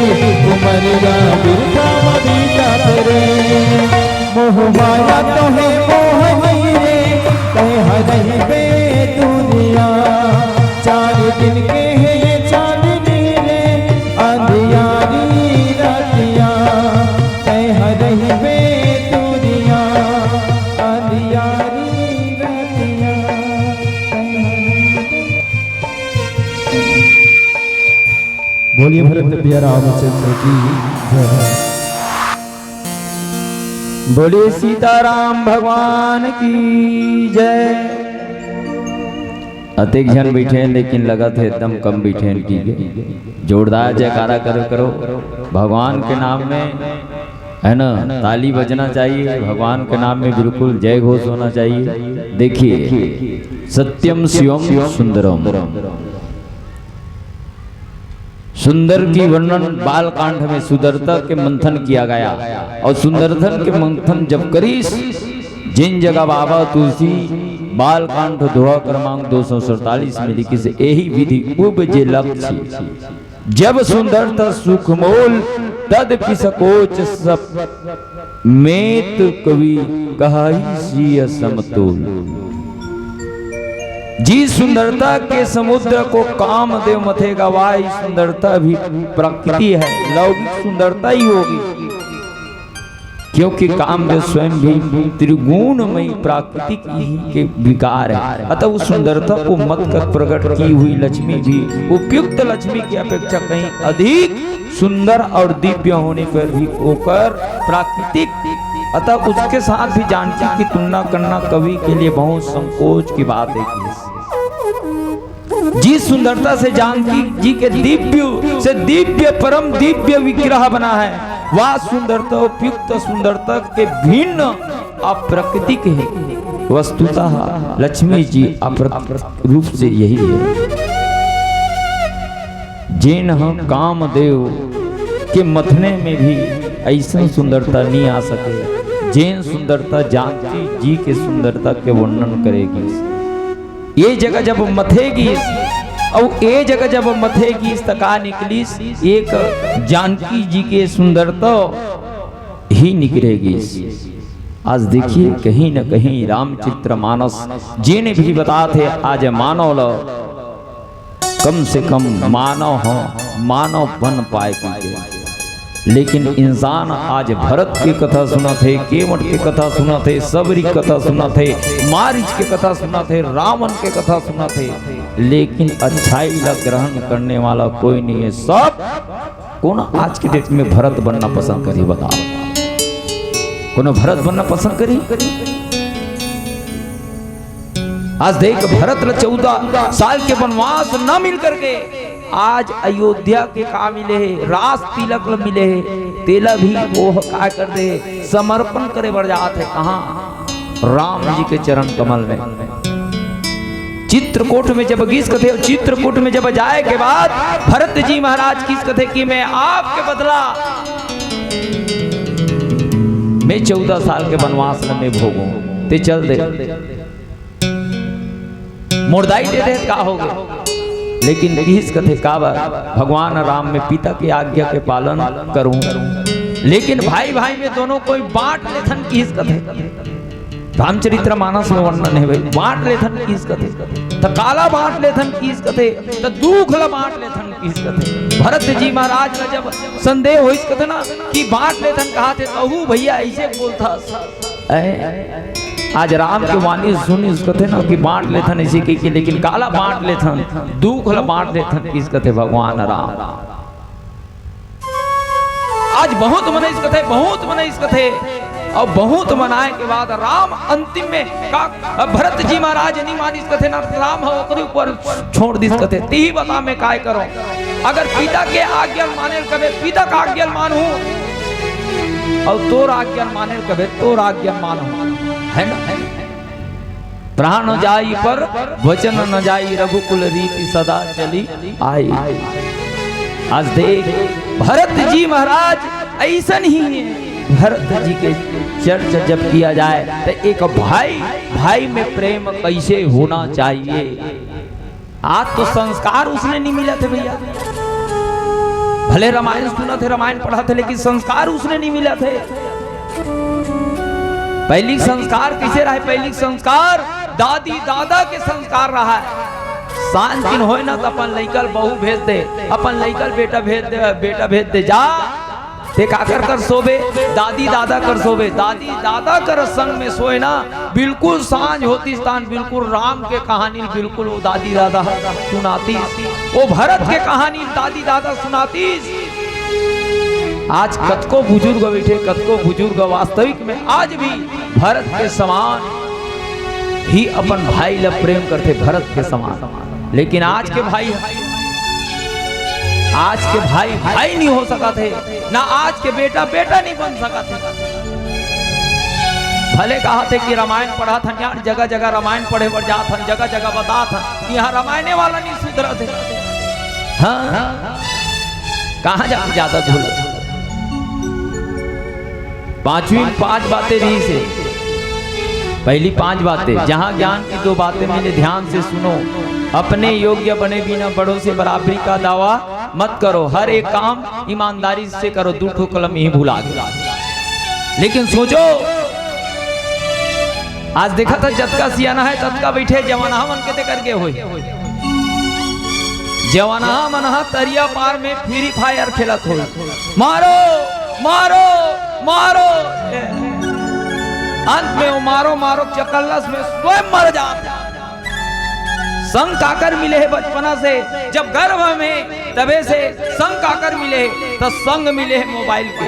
उमरिया बिरखा म बीतत रे। मोह माया तो हे मोहनी रे, तैं ह रहिबे दुनिया। चार दिन के हे ये चांदनी रे, अंधियारी रतिया। तैं ह रहिबे दुनिया, अंधियारी रतिया। तैं ह रहिबे। बोलिए भरत प्रिय रामचंद्र की जय। बोलिए सीताराम भगवान की जय। अतेक झन बइठे हे, लेकिन लगत हे एकदम कम बइठे हे। ठीक हे, जोरदार जयकारा करो, करो भगवान के नाम में, है ना? ताली बजना चाहिए भगवान के नाम में, बिल्कुल जय घोष होना चाहिए। देखिए, सत्यम शिवम सुंदरम। सुंदर की वर्णन बाल कांड में सुंदरता के मंथन किया गया। और सुंदरता के मंथन जब करिस, जिन जगह बाबा तुलसी बाल कांड दोहा क्रमांक दो सौ सैंतालीस में लिखिस, एही विधि उपजे लक्ष्य। जब सुंदरता सुख मोल, तदपि संकोच सब मेत कवि कहाई सिय समतोल। जिस सुंदरता के समुद्र को कामदेव मथेगा, वही सुंदरता भी प्रकृति है, लौकिक सुंदरता ही होगी, क्योंकि कामदेव स्वयं भी त्रिगुणमयी प्राकृतिक ही के विकार है। अतः उस सुंदरता को मत कर प्रकट की हुई लक्ष्मी भी उपयुक्त लक्ष्मी की अपेक्षा कहीं अधिक सुंदर और दिव्य होने पर भी ओकर प्राकृतिक, अतः उसके साथ भी जानकी की तुलना करना कवि के लिए बहुत संकोच की बात है। जिस सुंदरता से जानकी जी के दिव्य से दिव्य, परम दिव्य विग्रह बना है, वह सुंदरता उपयुक्त सुंदरता के भिन्न अप्राकृतिक है। वस्तुतः लक्ष्मी जी अप्राकृतिक रूप से यही है। जेन ह कामदेव के मथने में भी अइसन सुंदरता नहीं आ सके, जेन सुंदरता जानकी जी के सुंदरता के वर्णन करे गिस। ये जगह जब मथे गिस, अउ ये जगह जब मथे गिस, त का निकलिस? एक जानकी जी के सुंदरता ही निकले गिस। आज देखिए, कहीं न कहीं रामचरित मानस जेने भी बतात हे, आज मानव ल कम से कम मानव ह, मानव बन पाए कहिके। लेकिन इंसान आज भरत के कथा सुनत हे, केवट के कथा सुनत हे, सबरी के कथा सुनत हे, मारीच के कथा सुनत हे, रावण के कथा सुनत हे, लेकिन अच्छाई ला ग्रहण करने वाला कोई नहीं है। सब कोन आज के डेट में भरत बनना पसंद करी, बताओ? कोनो भरत बनना पसंद करी? आज देख, भरत ल चौदह साल के वनवास न मिल करके आज अयोध्या के का मिले हे, राज तिलक ल मिले हे, तेला भी ओह का कर दे, समर्पण करे बर जात हे। कहाँ? राम जी के चरण कमल में। चित्रकूट में जब गिस कथे, चित्रकूट में जब जाए के बाद भरत जी महाराज किहिस कथे कि मैं आपके बदला, मैं चौदह साल के वनवास ल मैं भोगूं, ते चल दे। मोर दाई दे दे, का हो गे? लेकिन किहिस कथे, काबर? भगवान राम में पिता के आज्ञा के पालन करूं। लेकिन भाई भाई में दोनों कोई बांट लेथन, किहिस कथे। रामचरित्र मानस में वर्णन हे भाई, बांट लेथन किहिस कथे। त काला बांट लेथन किस कथे, त दुख ला बांट लेथन किस कथे। भरत जी महाराज ला जब संदेह होइस कथे ना कि बांट लेथन कहाथे, तहू भैया अइसे बोलथस। ऐ, आज राम के वाणी सुनिस कथे ना कि बांट लेथन अइसे कहिके, लेकिन काला बांट लेथन, दुख ला बांट लेथन किस कथे भगवान राम। आज बहुत मनइस कथे, बहुत मनइस कथे, अउ बहुत मनाए के बाद राम अंतिम में का, भरत जी महाराज नहीं मानिस कथे ना, राम ह ओकरे ऊपर छोड़ दिस कथे, तिही बता मैं काय करों। अगर पिता के आज्ञा माने कबे पिता का आज्ञा मानहूं, अउ तोर आज्ञा माने कबे तोर आज्ञा मानहूं, है ना? प्राण जाई पर वचन न जाई, रघुकुल रीति सदा चली आई। आज देख, भरत जी महाराज अइसन ही है। भरत जी के चर्चा जब किया जाए तो एक भाई भाई में प्रेम कैसे होना चाहिए। आज तो संस्कार उसने नहीं मिला थे भैया। भले रामायण सुनत हे, रामायण पढ़त हे, लेकिन संस्कार उसने नहीं मिला थे। पहिली संस्कार कइसे रहे? पहिली संस्कार दादी दादा के संस्कार रहे। सांझ किन होय ना त अपन लइका ल बहू भेज दे, अपन लइका ल बेटा भेज दे, बेटा भेज दे जा। ते काकर कर सोबे? दादी दादा कर सोबे। दादी दादा कर संग में सोय ना, बिल्कुल सांझ होतिस तान बिल्कुल राम के कहानी बिल्कुल वो दादी दादा सुनातिस, वो भरत के कहानी दादी दादा सुनातिस। आज कतको बुजुर्ग बइठे, कतको बुजुर्ग वास्तविक में आज भी भरत के समान ही अपन भाई ला प्रेम करथे, भरत के समान। लेकिन आज के भाई, आज के भाई भाई नहीं हो सकत हे, ना आज के बेटा बेटा नहीं बन सकत हे। भले कहत हे कि रामायण पढ़त हन यार, जगह जगह रामायण पढ़े बर जात हन, जगह जगह बतात हन, यहाँ रामायणे वाला नहीं सुधरत हे। हाँ, कहाँ जा ज्यादा धुल। पांचवी में पांच बातें रहिस हे। पहली पांच बातें, जहां ज्ञान की दो बातें मिले, ध्यान से सुनो। अपने योग्य बने बिना बड़ों से बराबरी का दावा मत करो। हर एक काम ईमानदारी से करो। दू ठो कलम ही भुला गया। लेकिन सोचो, आज देखा था जतका सियाना है ततका बइठे, जवाना मन के ते करके होई। जवाना मन ह तरिया पार में फ्री फायर खेलत होई, मारो, मारो, मारो। अंत में वो मारो मारो चकल्लस में स्वयं मर जात। संग काकर मिले हे बचपना से, जब गर्भ में तबे से संग काकर मिले हे, त संग मिले हे मोबाइल के।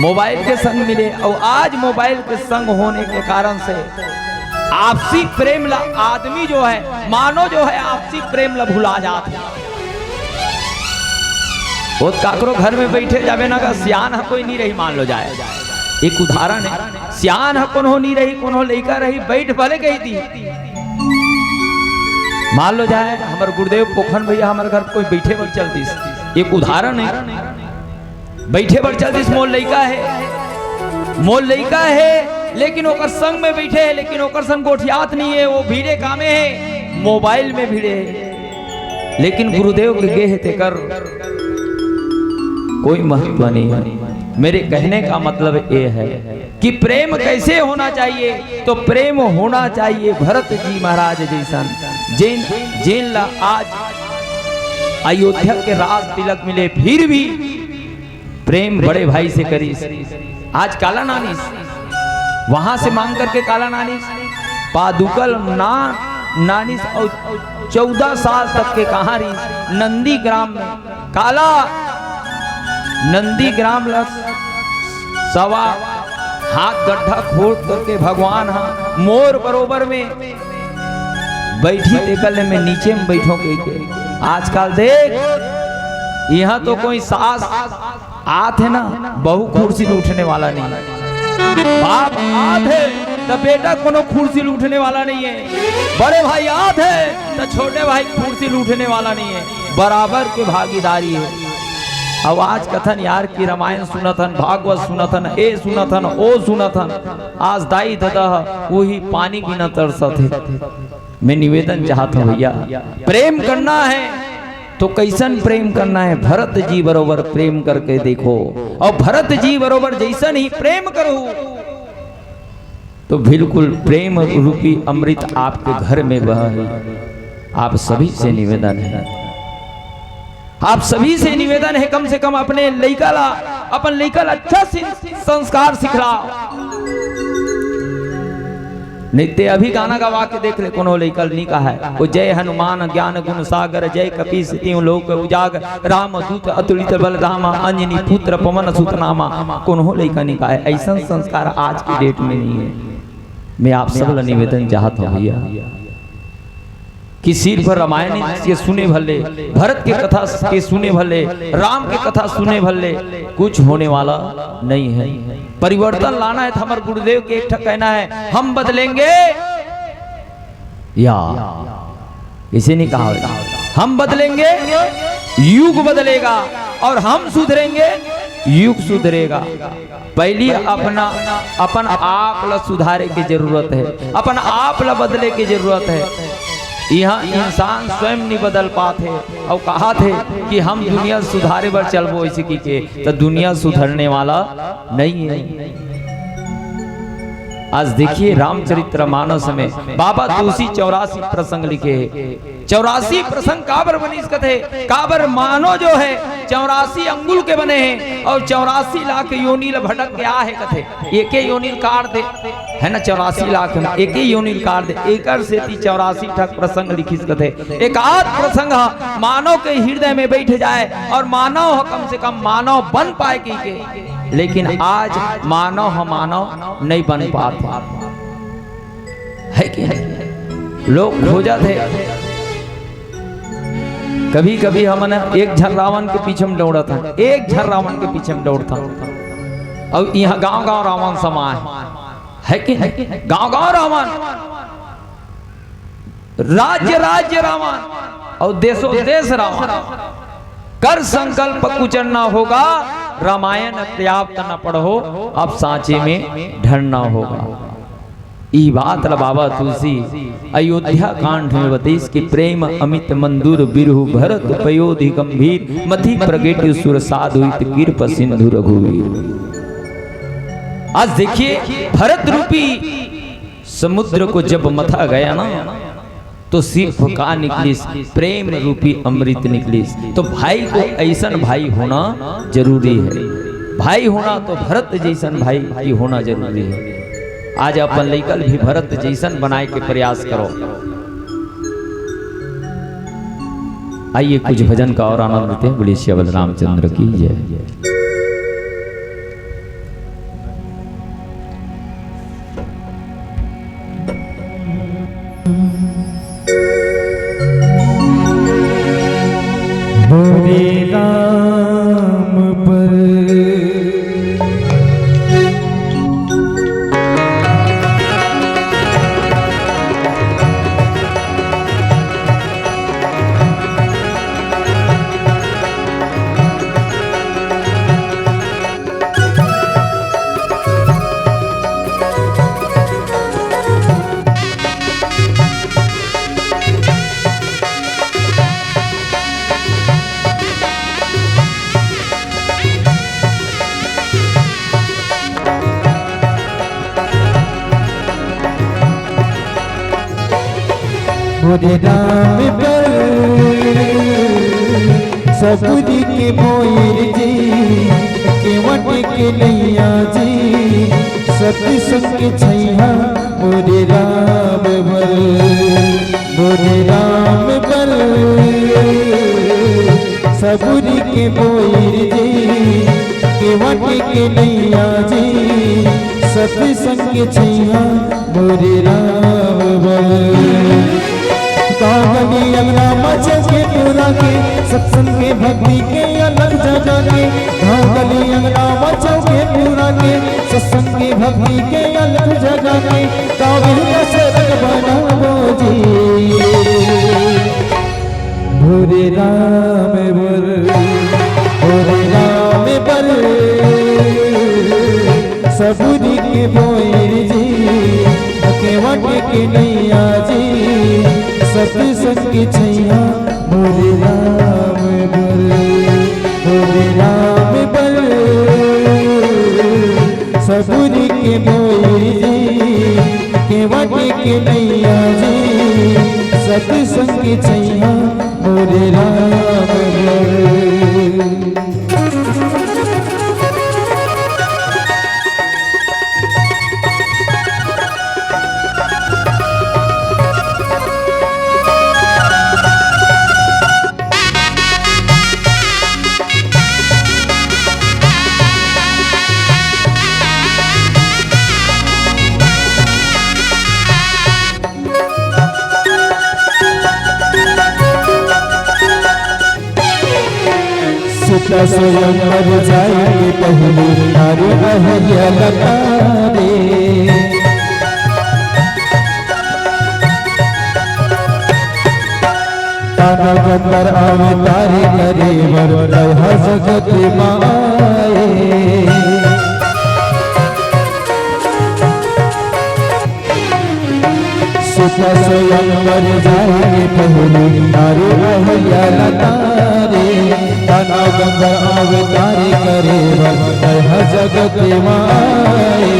मोबाइल के संग मिले, अउ आज मोबाइल के संग होने के कारण से आपसी प्रेम ला आदमी जो है, मानो जो है, आपसी प्रेम ला भुला जात हे। वो काकरो घर में बइठे जाबे ना, का सियान ह कोई नहीं रही, मान लो जाए, एक उदाहरण है। सियान ह कोनो नहीं रही, कोनो लइका रही, बइठ भले कही दी, मान लो जाए, हमर गुरुदेव पोखन भैया हमर घर कोई बइठे बर चल दिस, एक उदाहरण है। बइठे बर चल दिस, मोर लइका हे, मोर लइका हे, लेकिन ओकर संग में बइठे हे, लेकिन ओकर संग गोठियात नहीं हे, वो भिड़े कामे हे, मोबाइल में भिड़े हे। लेकिन गुरुदेव के गे हे तेकर कोई महत्व नहीं है। मेरे कहने का मतलब ये है कि प्रेम कैसे होना चाहिए, तो प्रेम होना चाहिए भरत जी महाराज जइसन, जेन, जेन ला आज अयोध्या के राज तिलक मिले, फिर भी प्रेम बड़े भाई से करिस। आज काला नानिस, वहां से मांग करके काला नानिस, पादुकल ना नानिस अउ चौदह साल तक के कहां रहिस? नंदीग्राम में। काला नंदीग्राम ला सवा हाथ गड्ढा खोद करके भगवान हा मोर बरोबर में बइठी, तेकर ले मैं नीचे में बइठों कहिके। आजकल देख, यहाँ तो कोई सास आत हे ना, बहू कुर्सी ले उठने वाला नहीं है। बाप आत हे, त बेटा कोनो कुर्सी ले उठने वाला नहीं है। बड़े भाई आत हे, त छोटे भाई कुर्सी ले उठने वाला नहीं है। बराबर के भागीदारी है। अब आज कथन यार कि रामायण सुनत हन, भागवत सुनत हन, ए सुनत हन, ओ सुनत हन, आज दाई ददा ह वही पानी बिना तरसत हे। मैं निवेदन चाहत हूं भैया, प्रेम करना है तो कैसन प्रेम करना है, भरत जी बरोबर प्रेम करके देखो। अउ भरत जी बरोबर जइसन ही प्रेम करहू, तो बिल्कुल प्रेम रूपी अमृत आपके घर में बह है। आप सभी से निवेदन है, आप सभी से निवेदन है, कम से कम अपने लइका ला, अपन लइका ला अच्छा सि-, संस्कार सिखलाव। नहीं ते अभी गाना गवा के देख ले, कोनो लइका ल नी कहा है, वो जय हनुमान ज्ञान गुण सागर, जय कपीस तिहुँ लोक उजागर, राम दूत अतुलित बल धामा, अंजनी पुत्र पवन सुत नामा, कोनो लइका नी कहा है। ऐसा संस्कार आज की डेट में नहीं है। मैं आप सब ला निवेदन चाहत हूँ भैया, कि सिर्फ रामायण के सुने भर ले, भरत के कथा के सुने भर ले, राम के कथा सुने भर ले, कुछ होने वाला नहीं है। परिवर्तन लाना है तो हमर गुरुदेव के एक ठक कहना है, हम बदलेंगे या किसी ने कहा, हम बदलेंगे, युग बदलेगा, और हम सुधरेंगे, युग सुधरेगा। पहली अपना, अपन आप ला सुधारे के जरूरत है, अपन आप ला बदले के जरूरत है। यहाँ इंसान स्वयं नहीं बदल पात है और कहा थे कि हम दुनिया सुधारे बर चलबो, ऐसे की के, तो दुनिया सुधरने वाला नहीं है। आज देखिए, रामचरित्र मानस में बाबा तुलसी चौरासी प्रसंग लिखे हैं। चौरासी प्रसंग काबर बनिस कथे, काबर मानव जो है चौरासी अंगुल के बने हैं और चौरासी लाख योनि ल भटक के आ है कथे। एके योनि ल काट दे, है ना, चौरासी लाख में एके योनि ल काट दे, एकर सेती चौरासी ठक प्रसंग लिखिस कथे। एक आध प्रसंग ह मानव के हृदय में बैठ जाए और मानव ह कम से कम मानव बन पाए की के। लेकिन आज मानव ह मानव नहीं बन पात है कि नहीं? लोग खोजत है। कभी कभी हमन एक झन रावण के पीछे में दौड़त हन, एक झन रावण के पीछे में दौड़त हन, और यहाँ गांव गांव रावण समाए है कि नहीं? गांव गांव रावण, राज्य राज्य रावण और देशों देश रावण। कर संकल्प कुछ न होगा, रामायण पर्याप्त न पढ़ो, अब सांचे में ढलना होगा। ई बात ला बाबा तुलसी अयोध्या कांड में बतइस कि प्रेम अमित मंधुर बिरहु भरत पयोधि गंभीर मति प्रगट सुर साधु हित कृप सिंधु रघुवीर। आज देखिए, भरत रूपी समुद्र को जब मथा गया ना, तो सिर्फ का निकलिस? प्रेम रूपी अमृत निकलिस। तो भाई को ऐसन भाई होना जरूरी है। भाई होना तो भरत जैसन भाई की होना जरूरी है। आज अपन लइका ल भी भरत जैसन बनाए के प्रयास करो। आइए, कुछ भजन का और आनंद लेते हैं। बोलिए सियावर रामचंद्र की जय। बोले राम पर। बोले राम पर सबुरी के मोर जी, केवट के नैया जी, सत संग छैया मोरे राम बर, मोरे राम बर। सबुरी के मोर जी, केवट के नैया जी, सत संग छैया मोरे राम बर। गाँव गली अंगना मा चौके पुरा के, सत्संग के भक्ति के अलख जगा के। गाँव गली अंगना मा चौके पुरा के, सत्संग के भक्ति के अलख जगा के। गावे दशरथ बनावो जी। बोले राम बर, बोले राम बर। सबुरी के मोर जी, केवट के नैया जी, सत संग छैया मोरे राम बर, मोरे राम बर। सबुरी के बोइर जी, केवट के नैया जी, सतसंग के छैया मोरे राम बर। सीता स्वयंवर जाए के पहिले नारी अहल्या लतारे। ताना गंबर अवतारी करे बर दया जगत माए। सीता स्वयंवर जाए के पहिले नारी अहल्या लतारे। ताना गंबर अवतारी करे बर दया जगत माए।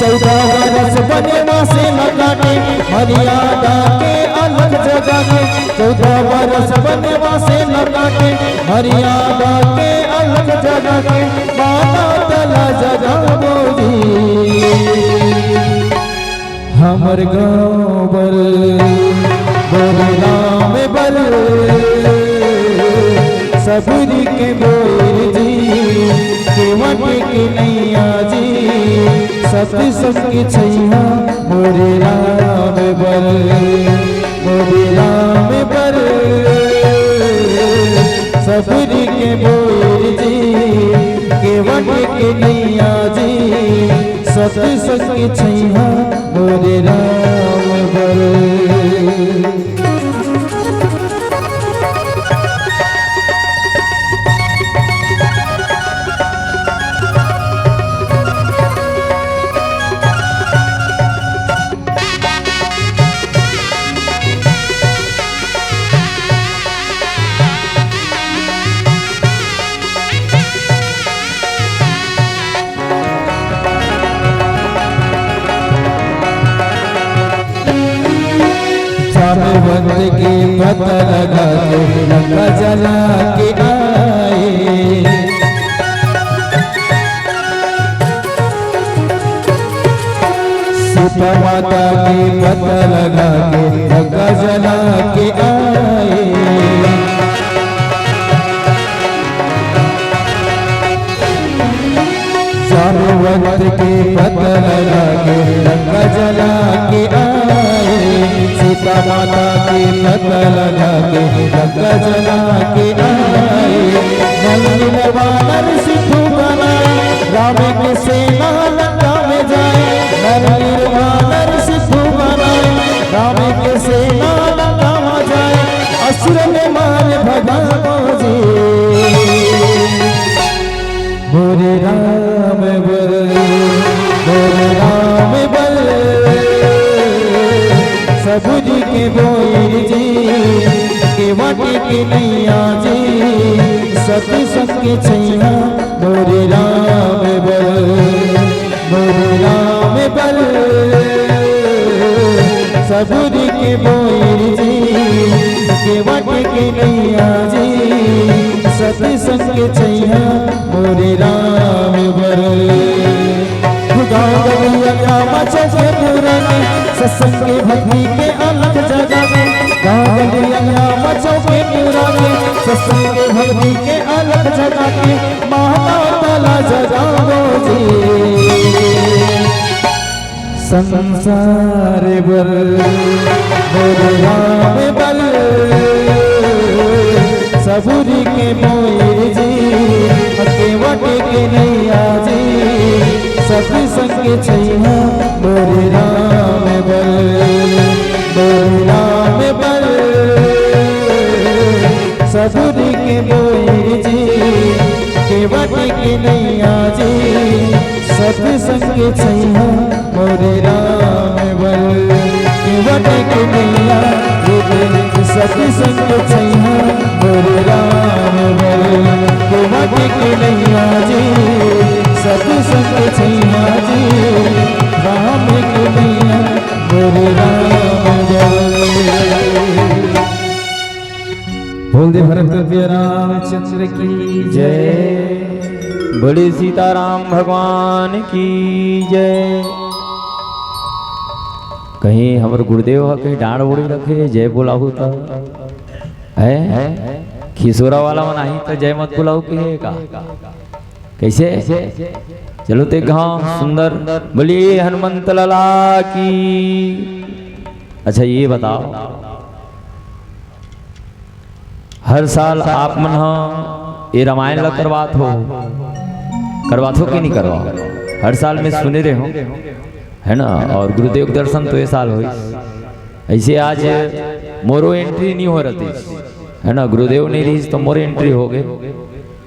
चौदह बरस वनवास न काटे मर्यादा के अलख जगा के। चौदह बरस वनवास न काटे मर्यादा के अलख जगा के। माता तला जगाबो जी। हमर गाँव बर, मोरे राम बर, सबुरी के बोइर जी, केवट के नैया जी, सतसंग के छैया मोरे राम बर, मोरे राम बर, सबुरी के बोइर जी, केवट के नैया जी, सतसंग के छैया मोरे राम बर। जामवंत के पता लगा के लंका जला के आए। सीता माता के पता लगा के लंका जला के आए। जामवंत के पता लगा के लंका जला के आए। सीता माता के पता लगा के लंका जला के आए। नल नीर वानर सिद्धू बनाए, राम के सेना लंका में जाए। नल नीर वानर सिद्धू बनाए, राम के सेना लंका में जाए। असुर के मार भगावो जी। मोरे राम बर, मोरे राम बर, सबुरी के बोइर जी, केवट के नैया जी, सतसंग के छैया मोरे राम बर, मोरे राम बर, सबुरी के बोइर जी, केवट के नैया जी, सतसंग के छैया मोरे राम बर। गाँव गली अंगना मचो के पूरा के, सत्संग के भक्ति के अलख जगा के। गाँव गली अंगना मचो के पूरा के, सत्संग के भक्ति के अलख जगा के। माता तला जगावो जी। संसार बर, मोरे राम बर, सबुरी के बोइर जी, केवट के नैया जी, सतसंग के छैया मोरे राम बर, मोरे राम बर, सबुरी के बोइर जी, केवट के नैया जी, सतसंग के छैया मोरे राम बर, केवट के नैया जी, सतसंग के छैया मोरे राम बर, केवट के नैया जी, सतसंग छैया जी, राम के मैया, मोरे राम जय। बोल दे भरत प्रिय रामचंद्र की जय। बोले सीताराम भगवान की जय। कहीं हमर गुरुदेव ह कहीं डांड़ ओढ़ रखे, जय बोलाहू त है? खिसोरा वाला मन आही त जय मत बोलाहू कहे का? कैसे? चलो ते गाँव सुंदर, बोलिए हनुमंत लाला की। अच्छा, ये बताओ, हर साल आप मन ह ये रामायण ला करवात हो, करवात हो कि नहीं करवाओ? हर साल मैं सुने रहे हूँ, है ना? और गुरुदेव के दर्शन तो ये साल होइस। ऐसे आज मोरो एंट्री नहीं हो रही, है ना? गुरुदेव नहीं रही तो मोर एंट्री हो गए।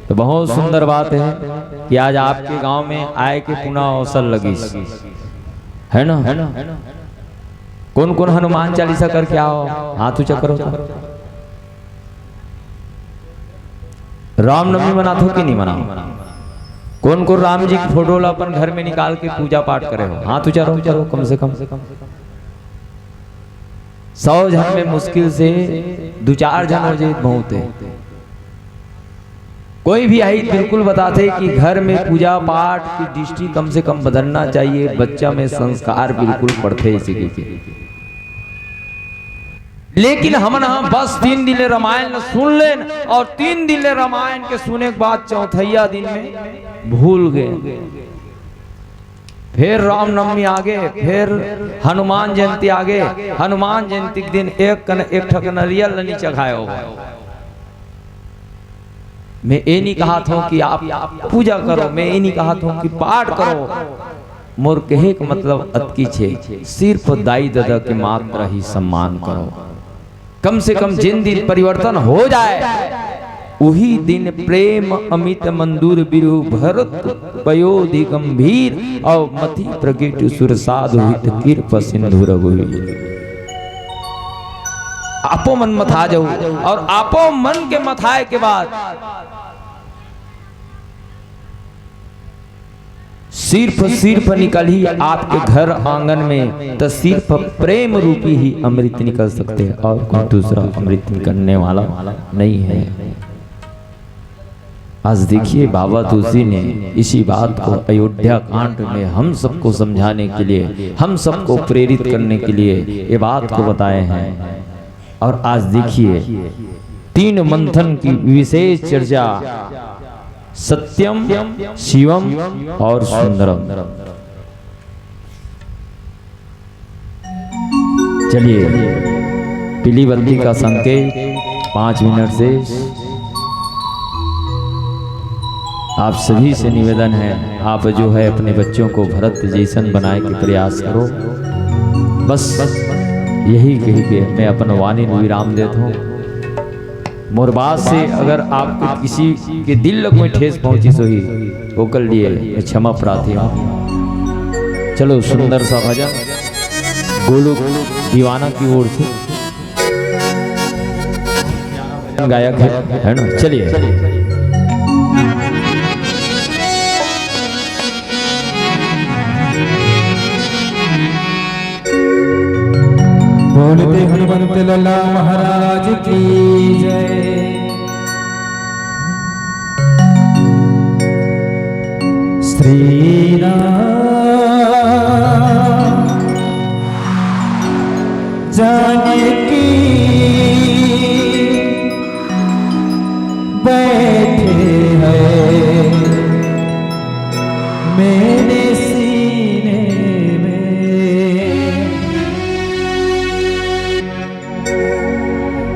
तो बहुत सुंदर बात है कि आज आपके गांव में आए के पुनः अवसर लगिस, है ना? कौन कौन हनुमान चालीसा करके आओ, हाथ ऊंचा करो तो। रामनवमी मनात हो कि नहीं मनाओ? कौन कौन राम जी की फोटो ला अपन घर में निकाल के पूजा पाठ करे हो, हाथ ऊंचा रहो, करो कम से कम। सौ झन में मुश्किल से दू चार झन हो जाए, बहुत है। कोई भी आई बिल्कुल बताथे कि घर में पूजा पाठ की दृष्टि कम से कम बदलना चाहिए, बच्चा में संस्कार बिल्कुल पड़थे इसी के। लेकिन हमन ह बस तीन दिन ले रामायण ल सुन लेन और तीन दिन ले रामायण के सुने के बाद चौथैया दिन में भूल गए। फिर रामनवमी आगे, फिर हनुमान जयंती आगे। हनुमान जयंती के दिन एक कन, एक ठक नरियल ल नी चघाए हो। मैं ये नहीं कहा था कि आप पूजा करो, मैं ये नहीं कहा था कि पाठ करो। मोर कहे के मतलब अतकी छे, सिर्फ दाई ददा के मात्र ही सम्मान करो। कम से कम जिन दिन परिवर्तन हो जाए, उही दिन प्रेम अमित मंदुर बिरु भरत पयोधि गंभीर और मति प्रगट सुर साधु हित कृप सिंधु रघुवीर। आपो मन मथा जाऊ और आपो मन के मथाए के बाद सिर्फ, सिर्फ निकलही आपके घर आंगन में, तो सिर्फ प्रेम रूपी ही अमृत निकल सकते हैं और कोई दूसरा अमृत निकलने वाला नहीं है। आज देखिए, बाबा तुलसी ने इसी बात को अयोध्या कांड में हम सबको समझाने के लिए, हम सबको प्रेरित करने के लिए ये बात को बताए हैं। और आज देखिए, तीन मंथन की विशेष चर्चा, सत्यम, शिवम और सुंदरम। चलिए, पीली बत्ती का संकेत, पाँच मिनट से आप सभी से निवेदन है, आप जो है अपने बच्चों को भरत जैसन बनाए के प्रयास करो। बस यही कह के मैं अपन वाणी ल विराम देत हूँ। मोर बात से अगर आपको किसी के दिल ल कोई ठेस पहुंची सोही, ओकर लिए मैं क्षमा प्रार्थी हूँ। चलो, सुंदर सा भजन गोलू दीवाना की ओर से गायक है, है ना? चलिए। बोलते हनुमंत लला महाराज की जय। श्री राम जानकी बैठे हैं मेरे सीने में।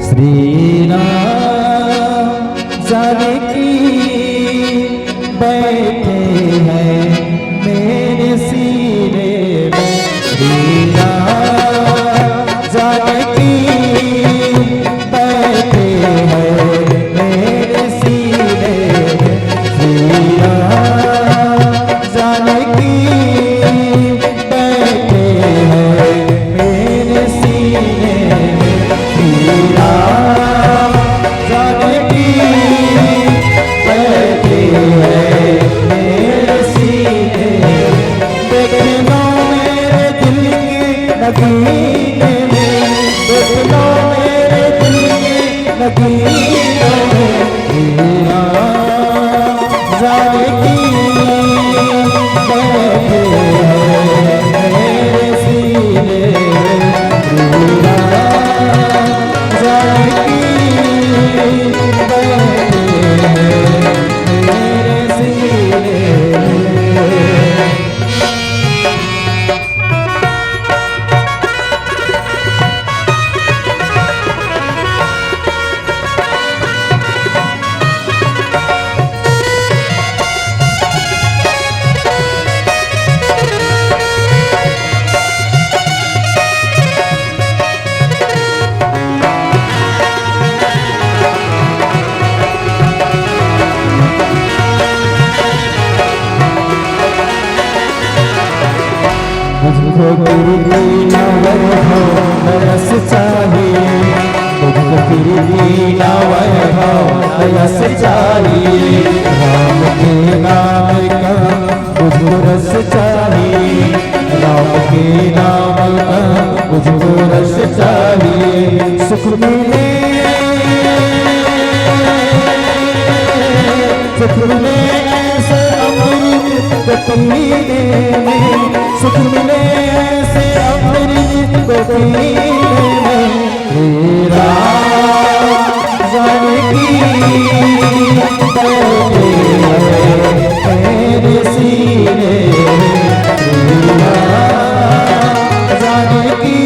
श्री राम जानकी बैठे हैं मेरे सीने में। श्री राम जानकी बैठे हैं मेरे सीने में। श्री राम जानकी बैठे हैं मेरे सीने में। श्री राम जानकी बैठे हैं मुझको प्रीति न वैभव न यश चाहिए, मुझको प्रीति न वैभव न यश चाहिए। राम के नाम का मुझको रस चाहिए, राम के नाम का मुझको रस चाहिए। सुख मिले, सुख मिले ऐसे अमृत को पीने में, सुख मिले ऐसे अमृत को पीने में। हे राम जानकी बैठे हैं मेरे सीने में। हे राम जानकी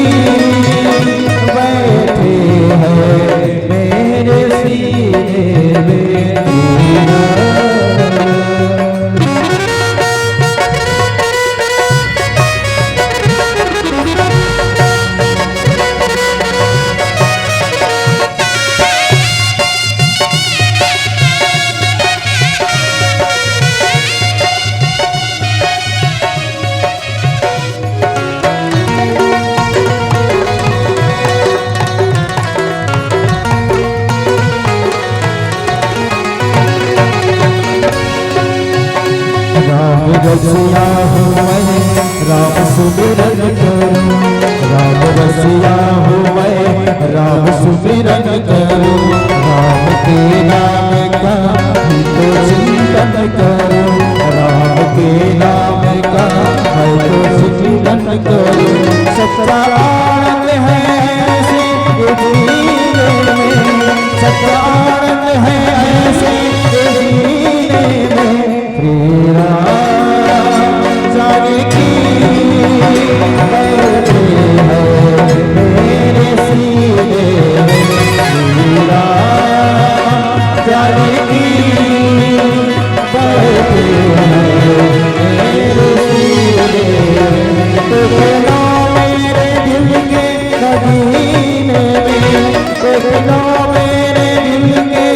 बैठे हैं मेरे सीने में। राम रसिया हूँ मैं, राम सुमिरन करूँ। राम रसिया हूँ मैं, राम सुमिरन करूँ। राम के नाम का ही तो चिंतन करूँ, राम के नाम का है तो चिंतन करूँ। सच्चा आनंद है ऐसे ये जीने में, सच्चा आनंद है ऐसे ये जीने में। श्री राम जानकी बैठे हैं मेरे सीने में। श्री राम जानकी बैठे हैं मेरे सीने में। तो मेरे दिल के नगीने में, तो मेरे दिल के